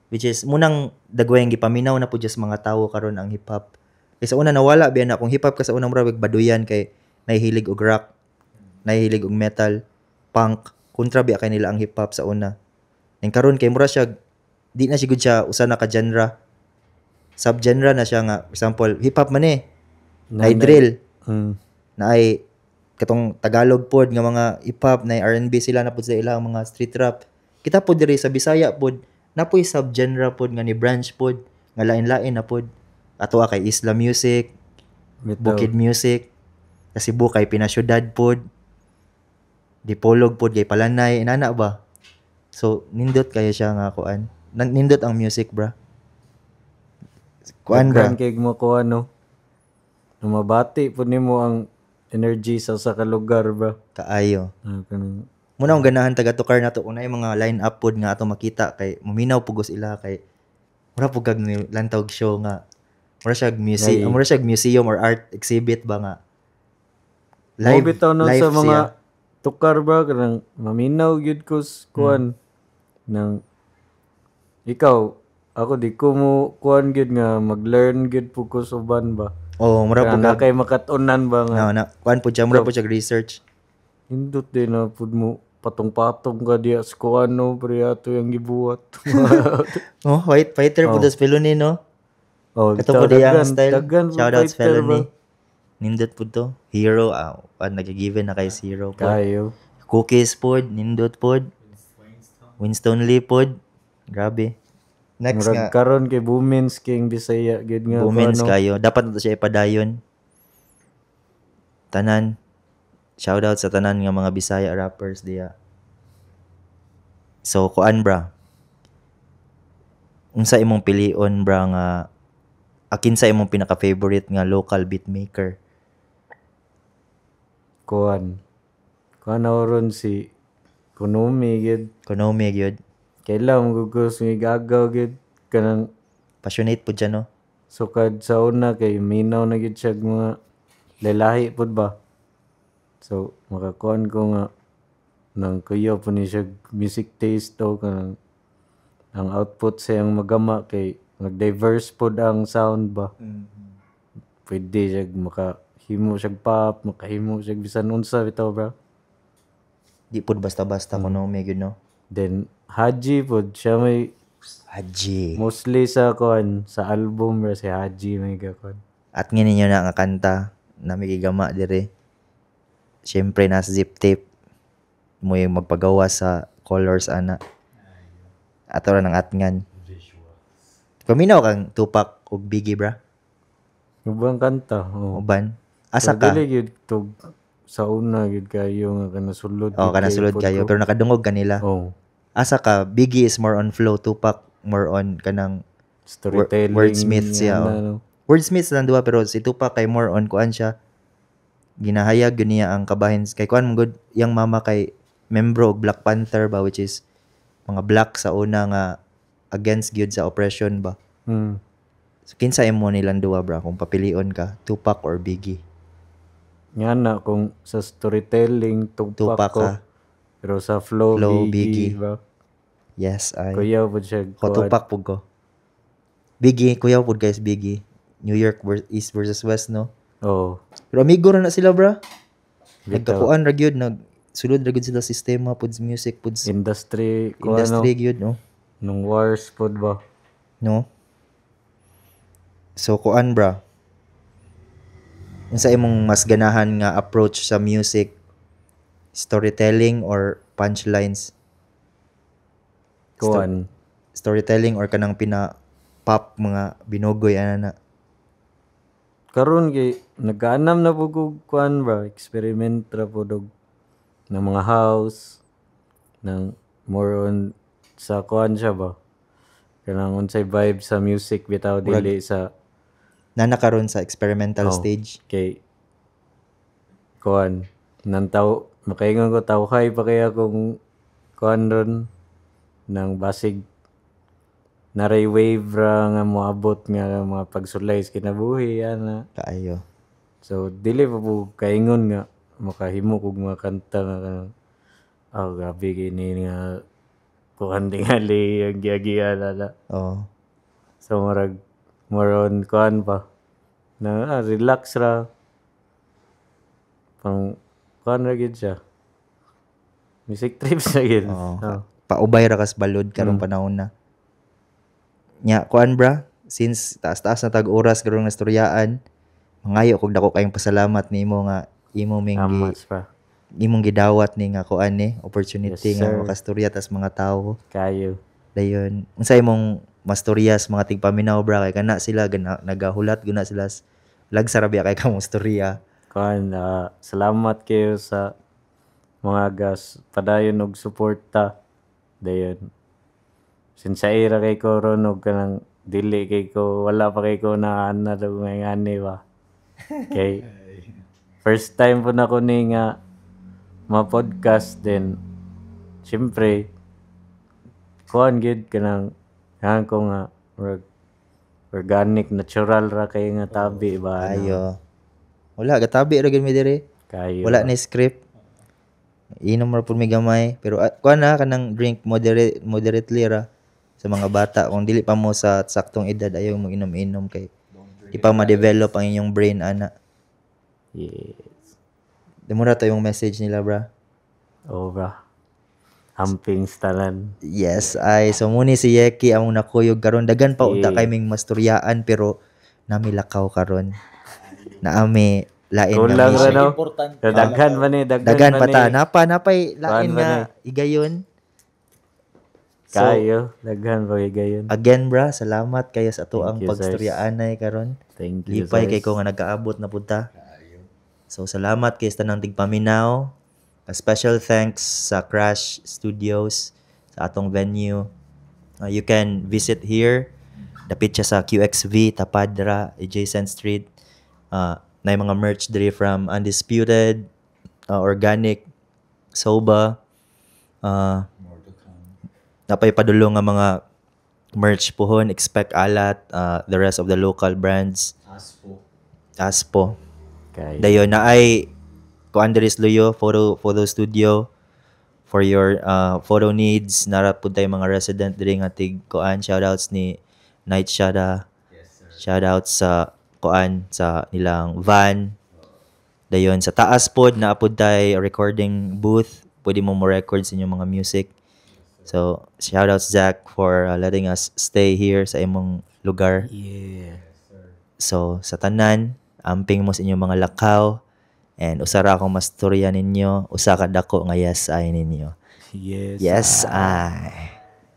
which is munang dagwayng gipaminaw na pud siya sa mga tawo karon ang hip hop. Kay sa una nawala biya na kung hip hop ka sa unang murag baduyan kay nahihilig og rock, nahihilig og metal, punk, kontra biya kay nila ang hip hop sa una. Ning karon kay mura siya di na sigud siya usa na ka genre, subgenre na siya nga example hip hop man eh na drill, na ay katong Tagalog pod nga mga hip hop, na R&B sila na pod sa ilang mga street rap. Kita pod diri sa Bisaya pod na poy subgenre pod nga ni branch pod nga lain-lain na pod. Ato kay Isla music, Bitaw. Bukid music, sa Cebu kay Pinasyudad pod, Dipolog pod kay Palanay, inana ba. So nindot kayo siya nga kuan. Nindot ang music bra, kuan bra. Daghan kay mo kuan, no? Mabati pud nimo ang energy sa usa ka lugar ba. Kaayo. Ah, kanang Muna akong ganahan taga tukar na to unay mga line up pod nga ato makita kay maminaw pugos ila kay mura pug kag ni lantaw og show nga mura siya museum, mura siya museum or art exhibit ba nga live, live bitaw no live sa mga siya. Tukar ba, kanang maminaw gyud ko kuan nang ikaw ako di ko mo kuan gyud nga mag-learn gyud pud ko sa uban ba. Oh, mura Kaya pug na kay makat-unan ba nga na kuan pud siya, mura pud siya research. Hindot din na pud mo patong-patong ka diya sa kuan, no, pre, ato yung gibuhat. Oh, white fighter pud tas Felony, no? Oh, Ito bitaw, po diya ang daghan- style. daghan pud Shoutouts fighter ba? Felony. Nindot pud to. Hero, nag-given na kay Hero pod. Kayo. Cookies pod, nindot pod. Winston Lee pod. Grabe. Next Murag nga, karon kay Boomins king Bisaya gyud nga Women's kuan, no? kayo. Dapat na to siya ipadayon. Tanan. Shoutout sa tanan nga mga Bisaya rappers diya. So, kuan bra. Unsa imong pilion bra nga akin sa imong pinaka-favorite nga local beatmaker? Kuan. Kuan na ron si Konomi gyud. Konomi gyud. Kailan mo gugos nga gagaw gyud kanang Passionate po dyan, no? Sukad sa una kay minaw na gyud siya mga lalahi pud ba. So makakuan ko nga nang kuya po ni siya music taste o kanang ang output sa iyang magama kay nag-diverse pod ang sound ba. Pwede siya makahimo siya pop, makahimo siya bisan unsa bitaw bra. Di pud basta-basta kuno may gyud, no. Then Haji pod siya may Haji. Mostly sa kuan, sa album ra si Haji may gakuan. At nga ninyo na nga kanta na may gigama dire. Siyempre nasa Zip Tape mo yung magpagawa sa colors ana. Ato ra ng atngan. Paminaw kang Tupac ug Biggie, bra? Ubang kanta. Oh. Uban. Asa Pero ka? dili gyud tug sa una gyud kayo nga kanasulod. Oh, gyud kanasulod pod kayo ko. Pero nakadungog kanila. Oh, Asa ka? Biggie is more on flow, Tupac more on kanang storytelling. Wordsmith siya, ana, oh. no? Wordsmith lang duha, pero si Tupac kay more on kuan siya. Ginahayag gyud niya ang kabahin kay kuan man gud yang mama kay membro og Black Panther ba, which is mga black sa una nga against gyud sa oppression ba. So kinsa imo nilang duha, bra, kung papilion ka, Tupac or Biggie? Nga na kung sa storytelling, Tupac, Tupac ko. ka. Pero sa flow, Flow, Biggie, Biggie. ba? Yes, ay. Kuya po siya. Ko Kuan. Tupac pud ko. Biggie, kuya pud guys Biggie. New York East versus West, no? Oh. Pero amigo ra na sila, bra. Bitaw. Nagkakuan ra gyud, nag sulod ra gyud sila sistema pud sa music pud sa Industry, kuan, no? Industry gyud, no? Nung wars pod ba? No? So kuan, bra. Unsa imong mas ganahan nga approach sa music? Storytelling or punchlines? Kuan. Storytelling or kanang pina pop mga binugoy ana na? Karon kay nagaanam na po ko kuan ba, experiment ra po og ng mga house ng more on sa kuan siya ba, kanang unsay vibe sa music bitaw, dili sa Na karon sa experimental Oh. stage. Kay kuan nang tao makaingon ko tawhay pa kaya kung kuan ron nang basig naray wave ra nga moabot nga mga pagsulay sa kinabuhi ana. Kaayo. So dili pa po kaingon nga makahimo kog mga kanta nga kanang oh, grabe kini nga kuan, tingali ang giyagiya lala. Oh. So murag more on kuan pa na relax ra, pang kuan ra gyud siya. Music trips ra gyud. Oo. Oh. Paubay ra kas balod karong panahon na. Nya kuan, bra, since taas-taas na tag oras karong nastoryaan, mangayo kog dako kayong pasalamat nimo nga imo ming gi, Amas pa. Imong gidawat ni nga kuan ni opportunity Yes, nga sir. makastorya tas mga tawo. Kayo. Dayon, unsa imong mastorya sa mga tigpaminaw, bra, kay kana sila gana, nagahulat guna sila lagsa ra biya kay kamong storya? Kuan, salamat kayo sa mga gas padayon og suporta. Dayon. Sinsay ra kay ko ron og kanang dili kay ko, wala pa kay ko na ana daw nga ani ba. Kay first time po na ko ni nga ma-podcast din. Siyempre, kuan gid kanang kanang ko nga murag organic, natural ra kay nga tabi ba, ano. Ayo. Wala gatabi ra gyud mi diri. Kayo. Wala ni script. Inom ra pud mi gamay, pero kuan na kanang drink moderately ra sa mga bata. Kung dili pa mo sa saktong edad, ayaw mo inom-inom kay di pa ma-develop ang inyong brain ana. Yes. Di mo ra to yung message nila, bra. Oh, bra. Hamping tanan. Yes, ay, so muni si Yeki among nakuyog karon. Dagan pa unta kay ming mastoryaan pero nami lakaw karon. Naami lain nga Kulang ra mission. no. Importante. Pero daghan pa ni, daghan, Dagan pa pa ta ni. napa napay lain Kuan pa nga igayon. So, Kayo, daghan pa gayon. Again, bra, salamat kayo sa ato ang Thank you, sirs. pagstoryaanay karon. Thank you, Lipay sirs. kay ko nga nagaabot na punta. So salamat kay sa tanang tigpaminaw. A special thanks sa Crash Studios sa atong venue. You can visit here. Dapit siya sa QXV, Tapadra, adjacent street. Na mga merch diri from Undisputed, Organic, Soba, napay padulo nga mga merch pohon, expect alat, the rest of the local brands. Aspo. Aspo. Kayo. Dayon na ay ko Andres Luyo photo photo studio for your photo needs. Nara pud tay mga resident diri nga tig kuan. Shoutouts ni Night Shada. Shoutouts sa kuan sa nilang van. Dayon sa taas pod naa pud tay recording booth. Pwede pwede mo mo record sa inyong mga music. So, shout out Zach for letting us stay here sa imong lugar. So, sa tanan, amping mo sa inyong mga lakaw and usa ra akong mastorya ninyo, usa ka dako nga yes I ninyo. Yes. Yes, I.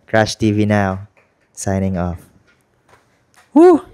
Crash TV now. Signing off. Woo!